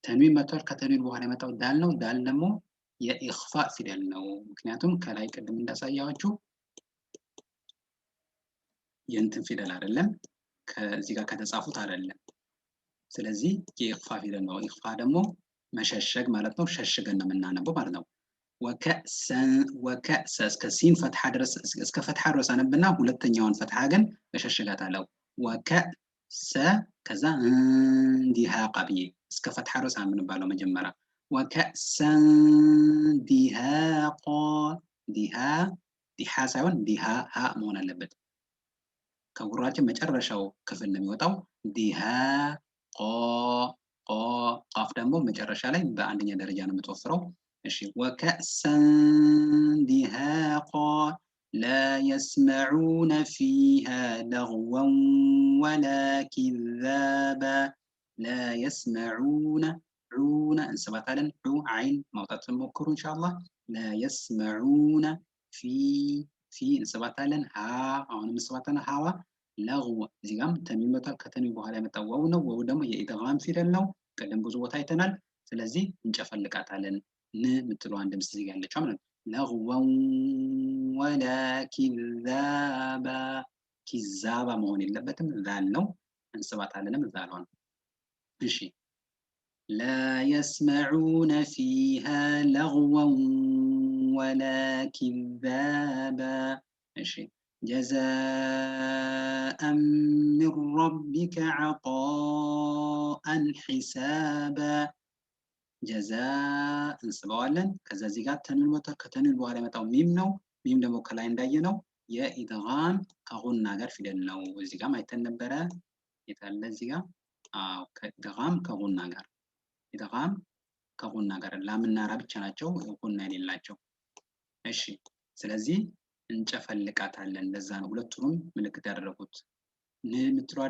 تنوين መጥቷል። ከ تنوين በኋላ የመጣው ዳል ነው። ዳል ደግሞ የ إخفاء ፊደል ነው። ምክንያቱም ከላይ ቅድም እንዳሳያችሁ የእንትን ፊደል አይደለም፣ ከዚህ ጋር ከተጻፉት አይደለም። ስለዚህ የ إخفاء ፊደል ነው። إخفاء ደግሞ መሸሸግ ማለት ነው። ሸሽገን ነው የምናነበው ማለት ነው። وكأسا وكأس እስከ ሲን فتحة ድረስ እስከ فتحة ድረስ አነብና ሁለተኛውን فتحة ግን እሸሽጋታለሁ። وكأس ከዛ دهاقا ብዬ እስከ فتحة ድረስ የምንባለው መጀመሪያ وكأسا دهاقا። دها ዲሃ ሳይሆን ዲሃ ሀ መሆን አለበት። ከጉራችን መጨረሻው ክፍል ነው የሚወጣው። دهاقا ቆ ቃፍ ደግሞ መጨረሻ ላይ በአንደኛ ደረጃ ነው የምትወፍረው። እሺ وكأسا دهاقا لا يسمعون فيها لغوا ولا كذابا። لا يسمعون ዑነ እንስባታለን። ዑ አይን ማውጣት ሞክሩ إن شاء الله። لا يسمعون في في እንስባታለን። ሀ አሁንም እንስባታለን። ሀዋ لغو እዚህ ጋርም تنوين መጥቷል። ከ تنوين በኋላ የመጣው ዋው ነው። ዋው ደግሞ የ إدغام ፊደል ነው። ቅድም ብዙ ቦታ አይተናል። ስለዚህ እንጨፈልቃታለን። ን የምትለዋን ድምፅ እዚህ ጋር ያለችው ማለት ነው። لغوا ولا كذابا كذابا መሆን የለበትም። ዛል ነው፣ እንስባታለንም ዛሏን። እሺ لا يسمعون فيها لغوا ولا كذابا። እሺ جزاء من ربك عطاء حسابا። ጀዛ እንስበዋለን። ከዛ እዚህ ጋር ተንዊን መጥቷል። ከተንዊን በኋላ የመጣው ሚም ነው። ሚም ደግሞ ከላይ እንዳየነው የኢድጋም ከጉና ጋር ፊደል ነው። እዚህ ጋር አይተን ነበረ። የታለ እዚህ ጋር? አዎ፣ ከኢድጋም ከጉና ጋር፣ ኢድጋም ከጉና ጋር፣ ላምና ራ ብቻ ናቸው ጉና የሌላቸው። እሺ፣ ስለዚህ እንጨፈልቃታለን። ለዛ ነው ሁለቱንም ምልክት ያደረጉት። ን የምትለዋ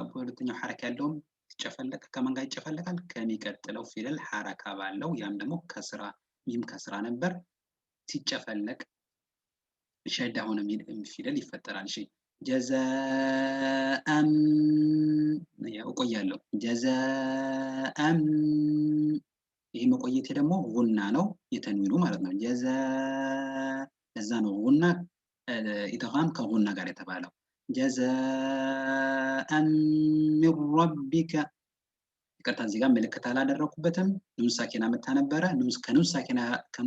በሁለተኛው ሐረካ ያለውም ሲጨፈለቅ ከማን ጋር ይጨፈለቃል? ከሚቀጥለው ፊደል ሐረካ ባለው፣ ያም ደግሞ ከስራ ሚም ከስራ ነበር። ሲጨፈለቅ ሸዳ ሆነ ፊደል ይፈጠራል። እሺ፣ ጀዛአም፣ ያው እቆያለሁ። ጀዛአም፣ ይሄ መቆየቴ ደግሞ ጉና ነው፣ የተንዊኑ ማለት ነው። ጀዛ፣ ለዛ ነው ጉና ኢድጋም ከጉና ጋር የተባለው። ጀዛአን ሚን ረቢከ፣ ይቅርታ እዚህ ጋር ምልክት አላደረኩበትም። ኑን ሳኪና መታ ነበረ። ከኑን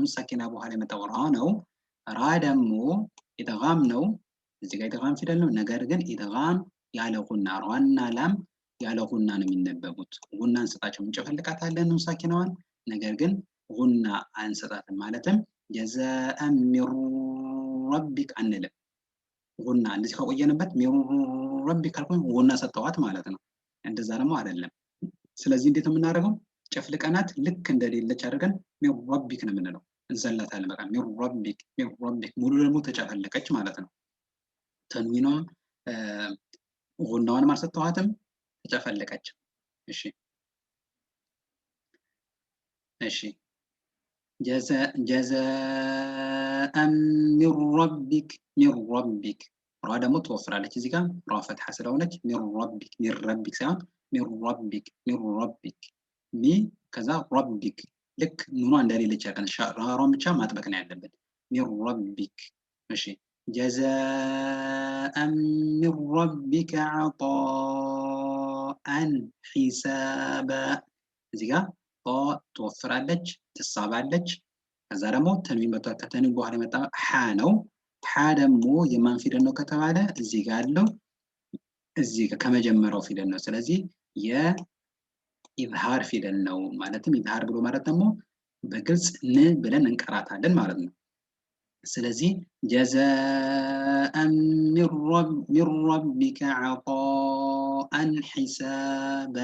ሳኪና በኋላ የመጣው ራ ነው። ራ ደግሞ ኢድጋም ነው። እዚህ ጋር ኢድጋም ፊደል ነው። ነገር ግን ኢድጋም ያለ ጉና፣ ራና ላም ያለ ጉና ነው የሚነበቡት። ጉና እንሰጣቸው፣ እንጨፈልቃታለን ኑን ሳኪናዋን። ነገር ግን ጉና አንሰጣትም። ማለትም ጀዛአን ሚን ረቢክ አንልም። ጉና እንደዚህ ከቆየንበት ሚን ረቢክ ካልኩኝ ጉና ሰጠዋት ማለት ነው። እንደዛ ደግሞ አይደለም። ስለዚህ እንዴት ነው የምናደርገው? ጨፍልቀናት ልክ እንደሌለች አድርገን ሚን ረቢክ ነው የምንለው። እንዘላታለን። በቃ ሚን ረቢክ፣ ሚን ረቢክ፣ ሙሉ ለሙሉ ተጨፈለቀች ማለት ነው። ተንዊኗም ጉናዋንም አልሰጠኋትም፣ ተጨፈለቀች። እሺ እሺ፣ ጀዛአን ሚን ረቢክ፣ ሚን ረቢክ፣ ራ ደግሞ ትወፍራለች። እዚህ ጋር ራ ፈትሐ ስለሆነች ሚን ረቢክ፣ ሚን ረቢክ ሳይሆን ሚን ረቢክ፣ ሚን ረቢክ፣ ሚ ከዛ ረቢክ፣ ልክ ኑኗ እንደሌለች ያቀን ራሯን ብቻ ማጥበቅ ነው ያለብን። ሚን ረቢክ። እሺ፣ ጀዛአን ሚን ረቢከ ዐጣአን ሒሳባ፣ እዚህ ጋር ጣ ትወፍራለች፣ ትሳባለች። ከዛ ደግሞ ተንዊን መጥቷል። ከተንዊን በኋላ የመጣ ሓ ነው። ሓ ደግሞ የማን ፊደል ነው ከተባለ እዚህ ጋር ያለው እዚህ ጋር ከመጀመሪያው ፊደል ነው። ስለዚህ የኢዝሃር ፊደል ነው። ማለትም ኢዝሃር ብሎ ማለት ደግሞ በግልጽ ን ብለን እንቀራታለን ማለት ነው። ስለዚህ ጀዛአን ሚን ረቢከ ዐጣአን ሒሳባ፣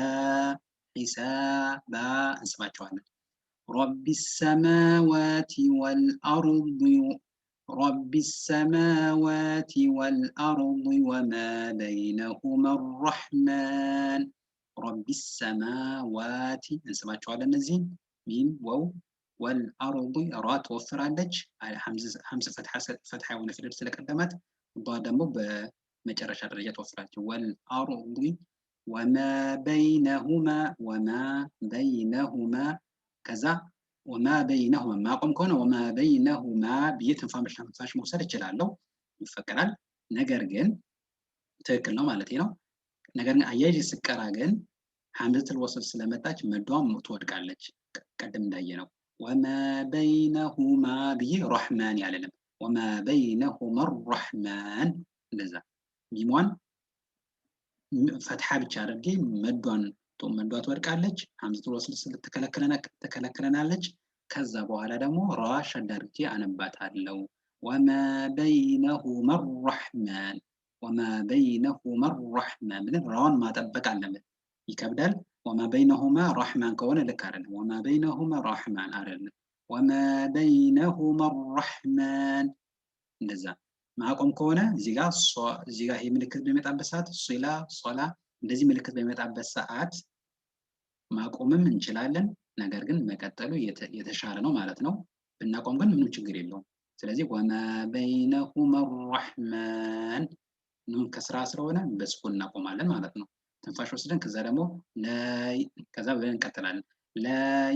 ሒሳባ እንስባቸዋለን። ረቢ ሰማዋቲ ወልአርድ፣ ረቢ ሰማዋቲ ወልአርድ ወማ በይነሁማ ረሕማን፣ ረቢ ሰማዋቲ እንስባቸዋለን። እነዚህን ሚም ወው፣ ወልአርድ፣ ራ ትወፍራለች ሀምዝ ፈትሐ የሆነ ፊደል ስለቀደማት፣ ባ ደግሞ በመጨረሻ ደረጃ ትወፍራለች። ወልአርድ ወማ በይነሁማ፣ ወማ በይነሁማ፣ ከዛ ወማ በይነሁማ ማቆም ከሆነ ወማ በይነሁማ ብዬ ትንፋሽ መውሰድ እችላለሁ፣ ይፈቀዳል። ነገር ግን ትክክል ነው ማለት ነው። ነገር ግን አያይዤ ስቀራ ግን ሐምዘቱል ወስል ስለመጣች መዷም ትወድቃለች። ቀደም እንዳየነው ወማ በይነሁማ ብዬ ረሕማን ያለንም፣ ወማ በይነሁማ ረሕማን፣ እንደዛ ሚሟን ፈትሐ ብቻ አድርጌ መዷን መዷ ትወድቃለች። ሐምዘቱል ወስል ትከለክለናለች። ከዛ በኋላ ደግሞ ራ ሸዳ አድርጌ አነባታለሁ። ወማ በይነሁማ ረሕማን፣ ወማ በይነሁማ ረሕማን ብለን ራዋን ማጠበቅ አለብን። ይከብዳል። ወማ በይነሁማ ረሕማን ከሆነ ልክ አይደለም። ወማ በይነሁማ ረሕማን አይደለም። ወማ በይነሁማ ረሕማን፣ እንደዛ ማቆም ከሆነ እዚህ ጋር ይሄ ምልክት በሚመጣበት ሰዓት፣ ሲላ ሶላ እንደዚህ ምልክት በሚመጣበት ሰዓት ማቆምም እንችላለን። ነገር ግን መቀጠሉ የተሻለ ነው ማለት ነው። ብናቆም ግን ምንም ችግር የለውም። ስለዚህ ወማ በይነሁማ ረሕማን፣ ኑን ከስራ ስለሆነ በስኩን እናቆማለን ማለት ነው። ትንፋሽ ወስደን ከዛ ደግሞ ከዛ ብለን እንቀጥላለን። ላ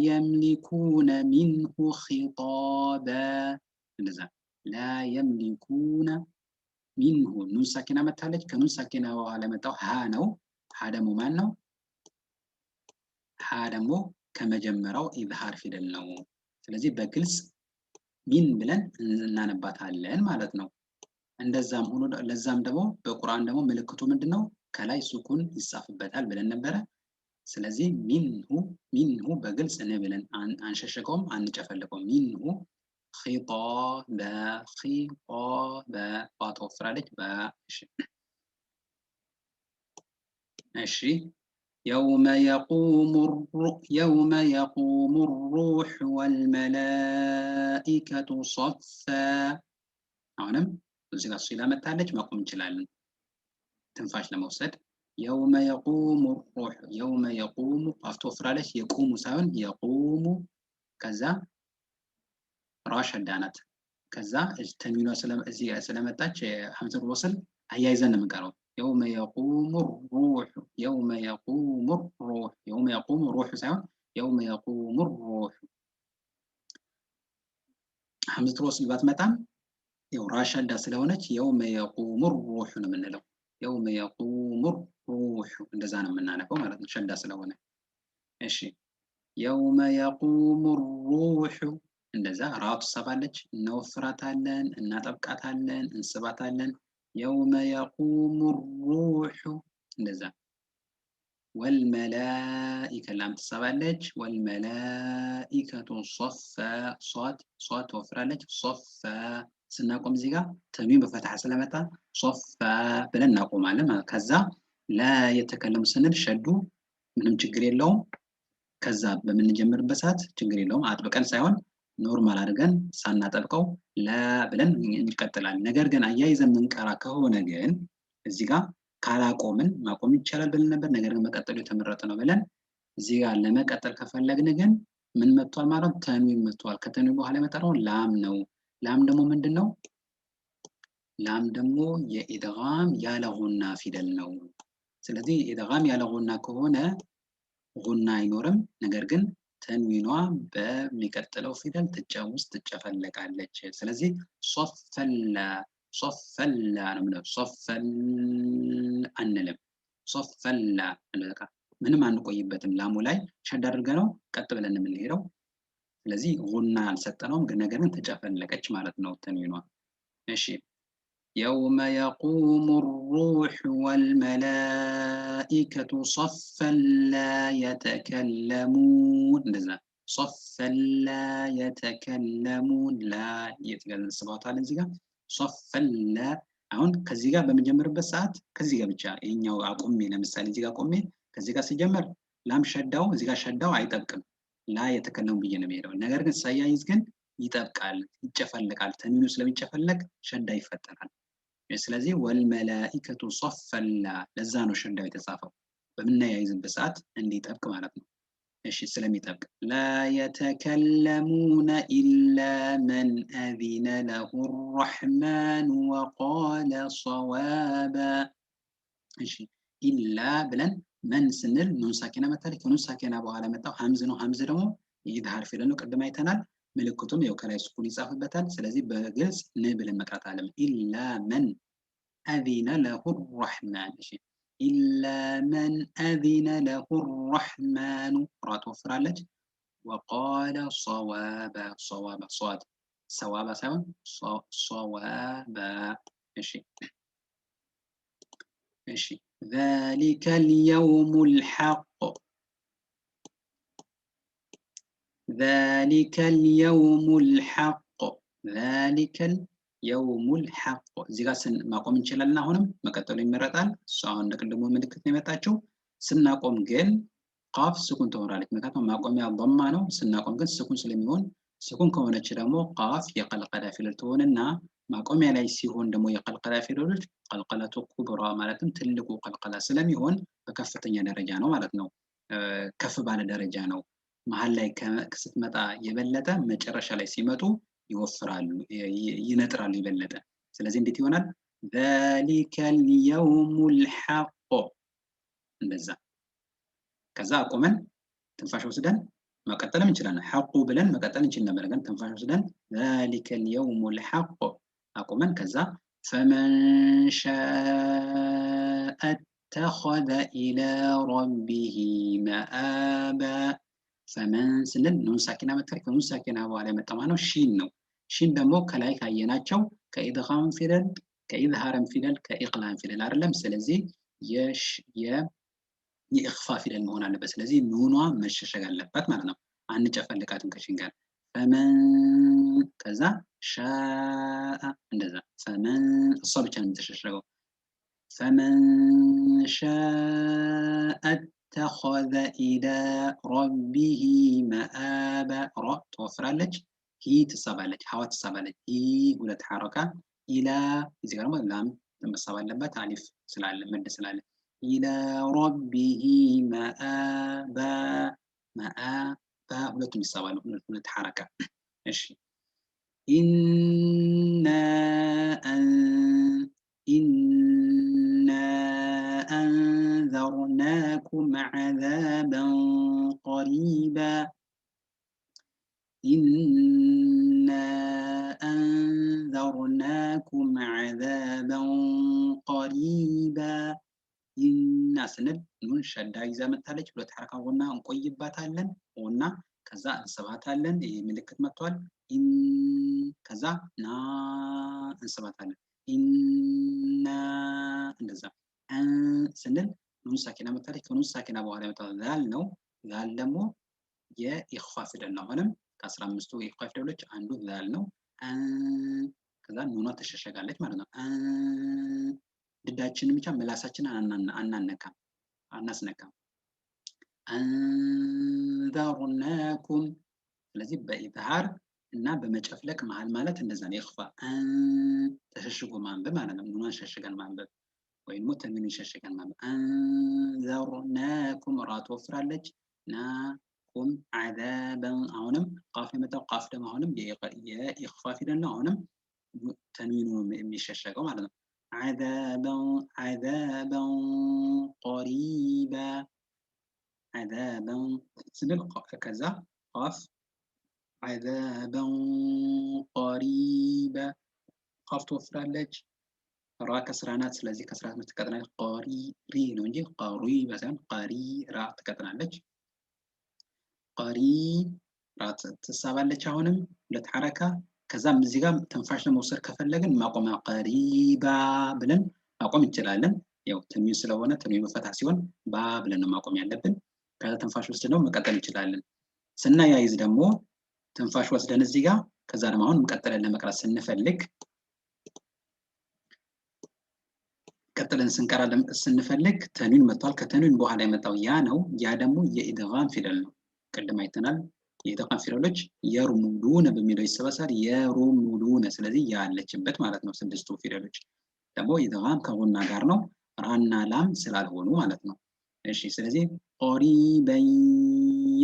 የምሊኩነ ሚንሁ ኺጣባ፣ እንደዛ ላ የምሊኩነ ሚንሁ፣ ኑን ሳኪና መታለች። ከኑን ሳኪና በኋላ የመጣው ሀ ነው። ሀ ደግሞ ማን ነው? ሀ ደግሞ ከመጀመሪያው ኢዝሃር ፊደል ነው። ስለዚህ በግልጽ ሚን ብለን እናነባታለን ማለት ነው። እንደዛም ሆኖ ለዛም ደግሞ በቁርአን ደግሞ ምልክቱ ምንድነው? ከላይ ሱኩን ይጻፍበታል ብለን ነበረ። ስለዚህ منه منه በግልጽ ን ብለን አንሸሸገውም፣ አንጨፈልገውም። منه خطابا خطابا ባ ትወፍራለች። ባ እሺ يوم يقوم الروح والملائكة صفا። አሁንም እዚህ ጋር ሲላ መታለች፣ መቆም እንችላለን ትንፋሽ ለመውሰድ። يوم يقوم الروح يوم يقوم ቃፍ ትወፍራለች። يقوم ሳይሆን يقوم ከዛ ራ ሸዳ ናት። ከዛ ተንዊኗ እዚህ ስለመጣች همزة الوصل አያይዘን ነው የምንቀረው። يوم يقوم الروح يوم يقوم الروح يوم يقوم روح ሳይሆን يوم يقوم الروح። همزة الوصل ባትመጣም ያው ራ ሸዳ ስለሆነች يوم يقوم الروح ነው የምንለው። يوم يقوم الروح እንደዛ ነው የምናነበው ማለት ነው፣ ሸዳ ስለሆነ። እሺ يوم يقوم الروح እንደዛ ራ ትሰባለች። እናወፍራታለን፣ እናጠብቃታለን፣ እንስባታለን። يوم يقوم الروح እንደዛ። والملائكة ላም ትሰባለች። والملائكة صفا ሷድ ሷድ ትወፍራለች። صفا ስናቆም እዚህ ጋር ተንዊን በፈትሐ ስለመጣ صفا ብለን እናቆማለን ማለት። ከዛ لا يتكلم ስንል ሸዱ ምንም ችግር የለውም። ከዛ በምንጀምርበት ሰዓት ችግር የለውም። አጥብቀን ሳይሆን normal አድርገን ሳናጠብቀው لا ብለን እንቀጥላለን። ነገር ግን አያይዘን ምንቀራ ከሆነ ግን እዚህ ጋር ካላቆምን ማቆም ይቻላል ብለን ነበር። ነገር ግን መቀጠሉ የተመረጠ ነው ብለን እዚህ ጋር ለመቀጠል ከፈለግን ግን ምን መጥቷል ማለት ነው? ተንዊን መጥቷል። ከተንዊን በኋላ የመጣው ላም ነው። ላም ደግሞ ምንድን ነው? ላም ደግሞ የኢድጋም ያለ ጉና ፊደል ነው። ስለዚህ ኢድጋም ያለ ጉና ከሆነ ጉና አይኖርም። ነገር ግን ተንዊኗ በሚቀጥለው ፊደል ውስጥ ትጨፈለቃለች። ስለዚህ صفا لا صفا لا ነው የምንለው። صفا አንልም። صفا لا ምንም አንቆይበትም። ላሙ ላይ ሸድ አድርገን ነው ቀጥ ብለን የምንሄደው። ስለዚህ ጉና አልሰጠነውም፣ ነገር ግን ተጨፈለቀች ማለት ነው ተንዊኗ። እሺ يوم يقوم الروح والملائكة صفا لا يتكلمون እንደዛ صفا لا يتكلمون لا እየተገለጽባታል እዚህ ጋር صفا لا። አሁን ከዚህ ጋር በምጀምርበት ሰዓት ከዚህ ጋር ብቻ ይሄኛው አቁሜ ለምሳሌ እዚህ ጋር አቁሜ ከዚህ ጋር ሲጀምር ላም ሸዳው እዚህ ጋር ሸዳው አይጠብቅም። لا يتكلمون ብዬ ነው የሚሄደው። ነገር ግን ሳያይዝ ግን ይጠብቃል፣ ይጨፈልቃል። ተንዊኑ ስለሚጨፈለቅ ሸዳ ይፈጠራል። ስለዚህ والملائكة صفا لا ለዛ ነው ሸዳው የተጻፈው በምናያይዝበት ሰዓት እንዲጠብቅ ማለት ነው። እሺ ስለሚጠብቅ لا يتكلمون إلا من أذن له الرحمن وقال صوابا። እሺ إلا ብለን من ስንል ኑን ሳኪና መታለች። ከኑን ሳኪና በኋላ መጣው ሀምዝ ነው። ሀምዝ ደግሞ የኢዝሃር ፊደል ነው፣ ቅድም አይተናል። ምልክቱም ያው ከላይ ስኩን ይጻፍበታል። ስለዚህ በግልጽ ን ብለን መቅራት አለም። إلا من أذن له الرحمن። እሺ إلا من أذن له الرحمن ራ ትወፍራለች። وقال صوابا صوابا ሷድ ሰዋባ ሳይሆን صوابا። እሺ እሺ ذلك اليوم الحق ذلك اليوم الحق ذلك اليوم الحق እዚህ ጋር ማቆም እንችላለን። አሁንም መቀጠሉ ይመረጣል። እሱ አሁን እንደቅድሙ ምልክት ነው የመጣችው። ስናቆም ግን ቃፍ ስኩን ትሆናለች። ምክንያቱም ማቆሚያ ضማ ነው። ስናቆም ግን ስኩን ስለሚሆን ስኩን ከሆነች ደግሞ ቃፍ የቀልቀላ ፊደል ትሆንና ማቆሚያ ላይ ሲሆን ደግሞ የቀልቀላ ፊደሎች ቀልቀለቱ ኩብራ ማለትም ትልቁ ቀልቀላ ስለሚሆን በከፍተኛ ደረጃ ነው ማለት ነው። ከፍ ባለ ደረጃ ነው። መሀል ላይ ስትመጣ የበለጠ መጨረሻ ላይ ሲመጡ ይወፍራሉ፣ ይነጥራሉ የበለጠ። ስለዚህ እንዴት ይሆናል? ذلك اليوم الحق እንደዛ። ከዛ አቁመን ትንፋሽ ወስደን መቀጠልም እንችላለን። ሐቁ ብለን መቀጠል እንችል ነበር፣ ግን ትንፋሽ ወስደን ذلك اليوم الحق አቁመን ከዛ فمن شاء اتخذ إلى ربه مآبا። فمن ስንል ኑን ሳኪና መታለች። ከኑን ሳኪና በኋላ የመጣ ማለት ነው ሺን ነው። ሺን ደግሞ ከላይ ካየናቸው ከኢድጋም ፊደል ከኢዝሃርም ፊደል ከኢቅላም ፊደል አይደለም። ስለዚህ የኢኽፋ ፊደል መሆን አለበት። ስለዚህ ኑኗ መሸሸግ አለባት ማለት ነው። አንጨፈልቃትም ከሺን ጋር። فمن ከዛ شاء እንደዛ فمن እሷ ብቻ ነው የምትሸሸገው። فمن شاء اتخذ إلى ربه مآبا ራ ትወፍራለች፣ ሂ ትሳባለች፣ ሀዋ ትሳባለች። ሂ ሁለት ሐረካ إلى እዚህ ጋር ደግሞ ላም መሳብ አለባት አሊፍ ስላለ መድ ስላለ إلى ربه مآبا مآبا ሁለቱም ይሳባሉ፣ ሁለት ሐረካ። እሺ إنا إنا أنذرناكم عذابا قريبا إنا أنذرناكم عذابا قريبا إنا ስንል ኑን ሸዳ ይዛ መታለች። ሁለት ሐረካ غنة እንቆይባታለን። غنة ከዛ እንስባታለን። ይህ ምልክት መጥቷል። إن ከዛ ና እንስባታለን። إنا እንደዛ أن ስንል ኑን ሳኪና መታለች። ከኑን ሳኪና በኋላ የመጣው ዛል ነው። ዛል ደግሞ የኢኽፋ ፊደል ነው። አሁንም ከ15ቱ የኢኽፋ ፊደሎች አንዱ ዛል ነው። ከዛ ኑኗ ትሸሸጋለች ማለት ነው። ድዳችንን ብቻ ምላሳችንን አናነካም፣ አናስነካም። أنذرناكم ስለዚህ በኢዝሃር እና በመጨፍለቅ መሀል ማለት እንደዛ ነው። ኢኽፋ ተሸሽጎ ማንበብ ማለት ነው። ኑኗን ሸሽገን ማንበብ ወይም ደግሞ ተንዊኑን ሸሽገን ማንበብ። أنذرناكم ራ ትወፍራለች። ናኩም عذابا አሁንም ቃፍ የመጣው ቃፍ ደግሞ አሁንም የኢኽፋ ፊደል ነው። አሁንም ተንዊኑ የሚሸሸገው ማለት ነው። عذابا عذابا قريبا عذابا ስንል ከዛ ቃፍ عذابا قريبا ቃፍ ትወፍራለች። ራ ከስራ ናት። ስለዚህ ከስራ ትቀጥናለች። ቀሪ ሪ ነው እንጂ ቀሪባ ሳይሆን ቀሪ ራ ትቀጥናለች። ቀሪ ራ ትሳባለች። አሁንም ሁለት ሐረካ። ከዛም እዚህ ጋር ትንፋሽ ለመውሰድ ከፈለግን ማቆሚያ قريبا ብለን ማቆም እንችላለን። ያው ተንዊን ስለሆነ ተንዊን በፈትሐ ሲሆን ባ ብለን ነው ማቆም ያለብን። ከዛ ትንፋሽ ወስደን ነው መቀጠል እንችላለን። ስናያይዝ ደግሞ ትንፋሽ ወስደን እዚህ ጋር ከዛ ደግሞ አሁን ቀጥለን ለመቅራት ስንፈልግ ቀጥለን ስንቀራ ስንፈልግ ተንዊን መጥቷል። ከተንዊን በኋላ የመጣው ያ ነው። ያ ደግሞ የኢድጋም ፊደል ነው። ቅድም አይተናል። የኢድጋም ፊደሎች يرملون በሚለው ይሰበሰባል። يرملون ስለዚህ ያ ያለችበት ማለት ነው። ስድስቱ ፊደሎች ደግሞ ኢድጋም ከጉና ጋር ነው፣ ራና ላም ስላልሆኑ ማለት ነው። እሺ ስለዚህ قريبا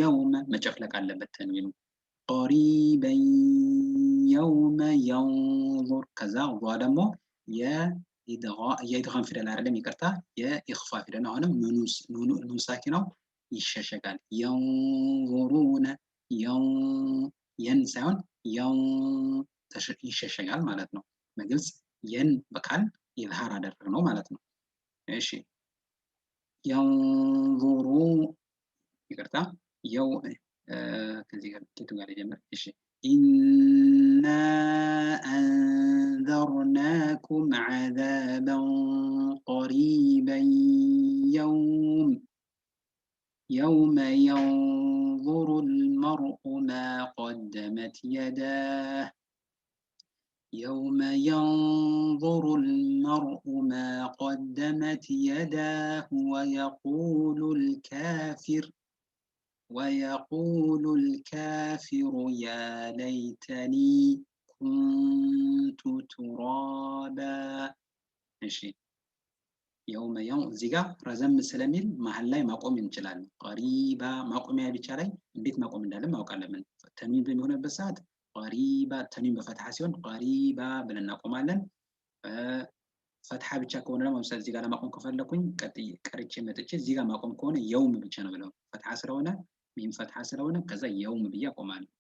يوم መጨፍለቅ አለበት ተንዊኑ። قريبا يوم ينظر ከዛ ዋ ደግሞ የኢድጋም ፊደል አይደለም፣ ይቅርታ የኢኽፋ ፊደል ነው። አሁንም ኑን ሳኪናው ይሸሸጋል። ينظرون የን ሳይሆን ይሸሸጋል ማለት ነው። በግልጽ የን በካል ኢዝሃር አደረግነው ማለት ነው። እሺ ينظرو ይቅርታ የው ከዚህ ጋር ኬቱ ጋር የጀመረ እሺ إنا أنذرناكم عذابا قريبا يوم يوم ينظر المرء ما قدمت يداه يوم ينظر المرء ما قدمت يداه ويقول الكافر يا ليتني كنت ترابا። እሺ يوم እዚህ ጋር ረዘም ስለሚል መሀል ላይ ማቆም እንችላለን። قريبا ማቆሚያ ብቻ ላይ እንዴት ማቆም እንዳለን ማወቅ አለብን። ተንዊን በሚሆንበት ሰዓት قريبا ተንዊን በፈትሐ ሲሆን قريبا ብለን እናቆማለን። ፈትሐ ብቻ ከሆነ ደግሞ ለምሳሌ እዚህ ጋር ለማቆም ከፈለኩኝ ቀጥዬ ቀርቼ መጥቼ እዚህ ጋር ማቆም ከሆነ يوم ብቻ ነው ብለው ፈትሐ ስለሆነ ሚም ፈትሐ ስለሆነ ከዛ يوم ብዬ አቆማለሁ።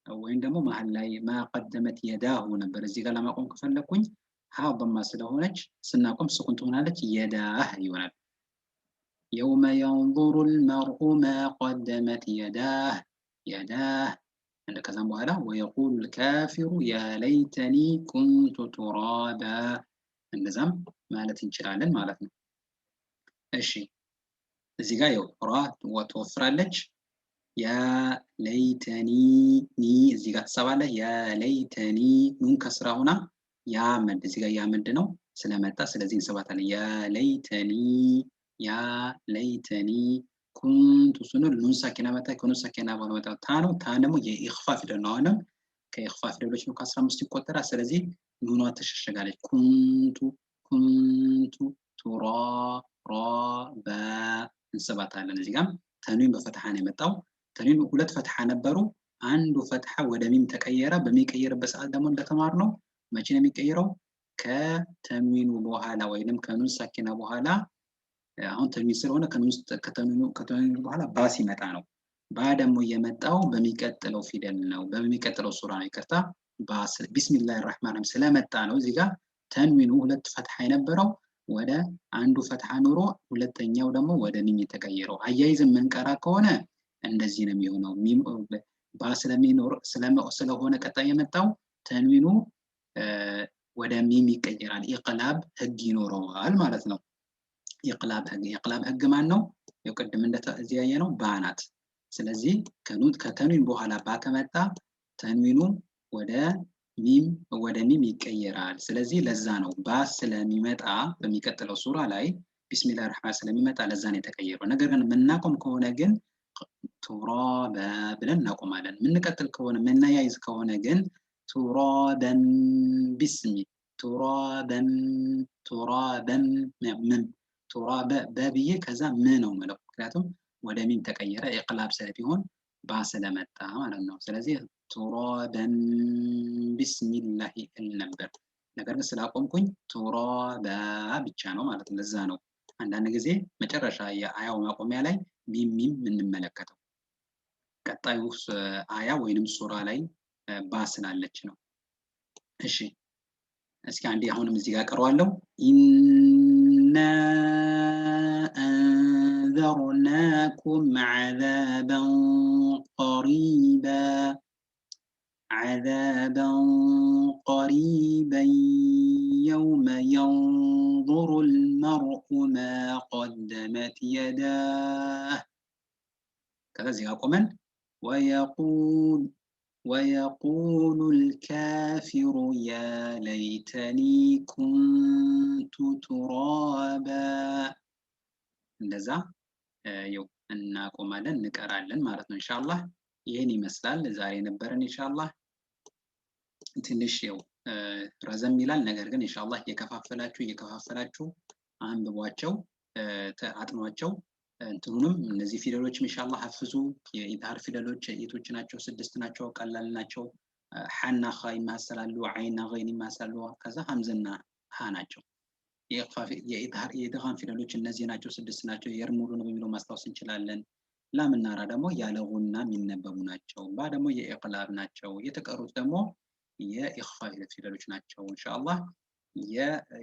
ወይም ደግሞ መሀል ላይ ما قدمت يداه ነበር እዚህ ጋር ለማቆም ከፈለኩኝ ሀ ضማ ስለሆነች ስናቆም ስኩን ትሆናለች፣ يداه ይሆናል። يوم ينظر المرء ما قدمت يداه يداه እንደ ከዛም በኋላ ويقول الكافر يا ليتني كنت ترابا እንደዛም ማለት እንችላለን ማለት ነው። እሺ እዚህ ጋር ያው ራ ትወፍራለች። يا ليتني ኒ እዚህ ጋር ትሰባለህ። يا ليتني ኑን ከስራ ሆና ያ መድ እዚህ ጋር ያ መድ ነው ስለመጣ ስለዚህ እንስባታለን። يا ليتني يا ليتني كنت ስንል ኑን ሳኪና መጣ። ከኑን ሳኪና በኋላ መጣ ታ ነው። ታ ደግሞ የኢኽፋ ፊደል ነው። አሁንም ከኢኽፋ ፊደሎች ነው፣ ከ15 ይቆጠራል። ስለዚህ ኑኗ ትሸሸጋለች። كنت كنت ቱራ ራ በ እንስባታለን። እዚህ ጋር ተንዊን በፈትሐ ነው የመጣው። ተንዊን ሁለት ፈትሐ ነበሩ። አንዱ ፈትሐ ወደ ሚም ተቀየረ። በሚቀየርበት ሰዓት ደግሞ እንደተማርነው መቼ ነው የሚቀየረው? ከተንዊኑ በኋላ ወይንም ከኑን ሳኪና በኋላ። አሁን ተንዊን ስለሆነ ከተንዊኑ በኋላ ባ ሲመጣ ነው። ባ ደግሞ የመጣው በሚቀጥለው ፊደል ነው፣ በሚቀጥለው ሱራ ነው። ይቅርታ፣ ቢስሚላህ ራህማን ራሂም ስለመጣ ነው። እዚህ ጋር ተንዊኑ ሁለት ፈትሐ የነበረው ወደ አንዱ ፈትሐ ኑሮ ሁለተኛው ደግሞ ወደ ሚም የተቀየረው። አያይዘን ምንቀራ ከሆነ እንደዚህ ነው የሚሆነው። ባ ስለሚኖር ስለሆነ ቀጣይ የመጣው ተንዊኑ ወደ ሚም ይቀየራል። ኢቅላብ ህግ ይኖረዋል ማለት ነው። ኢቅላብ ህግ፣ የኢቅላብ ህግ ማን ነው? ያው ቅድም እዚህ ያየነው ባ ናት። ስለዚህ ከተንዊን በኋላ ባ ከመጣ ተንዊኑ ወደ ሚም ይቀየራል። ስለዚህ ለዛ ነው ባ ስለሚመጣ በሚቀጥለው ሱራ ላይ ቢስሚላህ ራህማን ስለሚመጣ ለዛ ነው የተቀየረው። ነገር ግን የምናቆም ከሆነ ግን ቱራበ ብለን እናቆማለን። የምንቀጥል ከሆነ፣ የምናያይዝ ከሆነ ግን ترابا باسم ترابا ترابا ምን ቱራበ በብዬ ከዛ ም ነው ምለው፣ ምክንያቱም ወደ ሚም ተቀየረ ኢቅላብ ስለቢሆን ባ ስለመጣ ማለት ነው። ስለዚህ ترابا ቢስሚላሂ እል ነበር። ነገር ግን ስላቆምኩኝ ቱራባ ብቻ ነው ማለት ነው። ለዛ ነው አንዳንድ ጊዜ መጨረሻ የአያው ማቆሚያ ላይ ሚም ሚም የምንመለከተው፣ ቀጣዩ አያ ወይንም ሱራ ላይ ባ ስላለች ነው። እሺ፣ እስኪ አንዴ አሁንም እዚህ ጋር ቀረዋለሁ። إنا أنذرناكم عذابا قريبا عذابا قريبا يوم ينظر المرء ما قدمت يداه ከዛ እዚህ ጋር ቆመን ويقول ويقول الكافر يا ليتني كنت ترابا እንደዛ ያው እናቆማለን፣ እንቀራለን ማለት ነው። ኢንሻአላህ ይህን ይመስላል ዛሬ የነበረን። ኢንሻአላህ ትንሽ ያው ረዘም ይላል። ነገር ግን ኢንሻአላህ እየከፋፈላችሁ እየከፋፈላችሁ አንብቧቸው፣ አጥኗቸው። እንትኑንም እነዚህ ፊደሎችም ኢንሻአላህ ሐፍዙ። የኢዝሃር ፊደሎች የቶች ናቸው? ስድስት ናቸው፣ ቀላል ናቸው። ሐና ኻ ይመሳሰላሉ፣ ዓይንና ገይን ይመሳሰላሉ። ከዛ ሀምዝና ሀ ናቸው። የኢዝሃር የኢድጋም ፊደሎች እነዚህ ናቸው፣ ስድስት ናቸው። የርሙሉ ነው በሚለው ማስታወስ እንችላለን። ላምና ራ ደግሞ ያለ ጉና የሚነበቡ ናቸው። ባ ደግሞ የኢቅላብ ናቸው። የተቀሩት ደግሞ የኢኽፋ ፊደሎች ናቸው። ኢንሻአላህ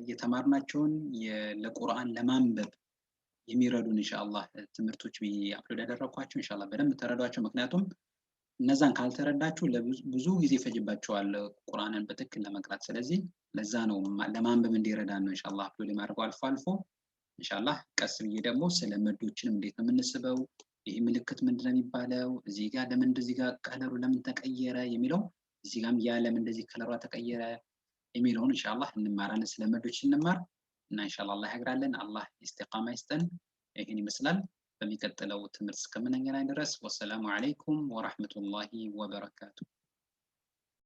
የተማርናቸውን ለቁርአን ለማንበብ የሚረዱን ኢንሻአላህ ትምህርቶች ብዬ upload ያደረኳቸው ኢንሻአላህ በደንብ ተረዷቸው። ምክንያቱም እነዛን ካልተረዳችሁ ብዙ ጊዜ ይፈጅባችኋል ቁርአንን በትክክል ለመቅራት። ስለዚህ ለዛ ነው ለማንበብ እንዲረዳን ነው ኢንሻአላህ upload የማደርገው አልፎ አልፎ። ኢንሻአላህ ቀስ ብዬ ደግሞ ስለ መዶችንም እንዴት ነው የምንስበው፣ ይህ ምልክት ምንድን ነው የሚባለው፣ እዚህ ጋር ለምን እንደዚህ ጋር ከለሩ ለምን ተቀየረ የሚለው፣ እዚህ ጋርም ያ ለምን እንደዚህ ከለሯ ተቀየረ የሚለውን ኢንሻአላህ እንማራለን። ስለ መዶች ስንማር እና ኢንሻአላህ አላህ ያግራለን፣ አላህ ኢስቲቃማ ይስጠን። ይህን ይመስላል። በሚቀጥለው ትምህርት እስከምንገናኝ ድረስ ወሰላሙ አለይኩም ወራህመቱላሂ ወበረካቱ።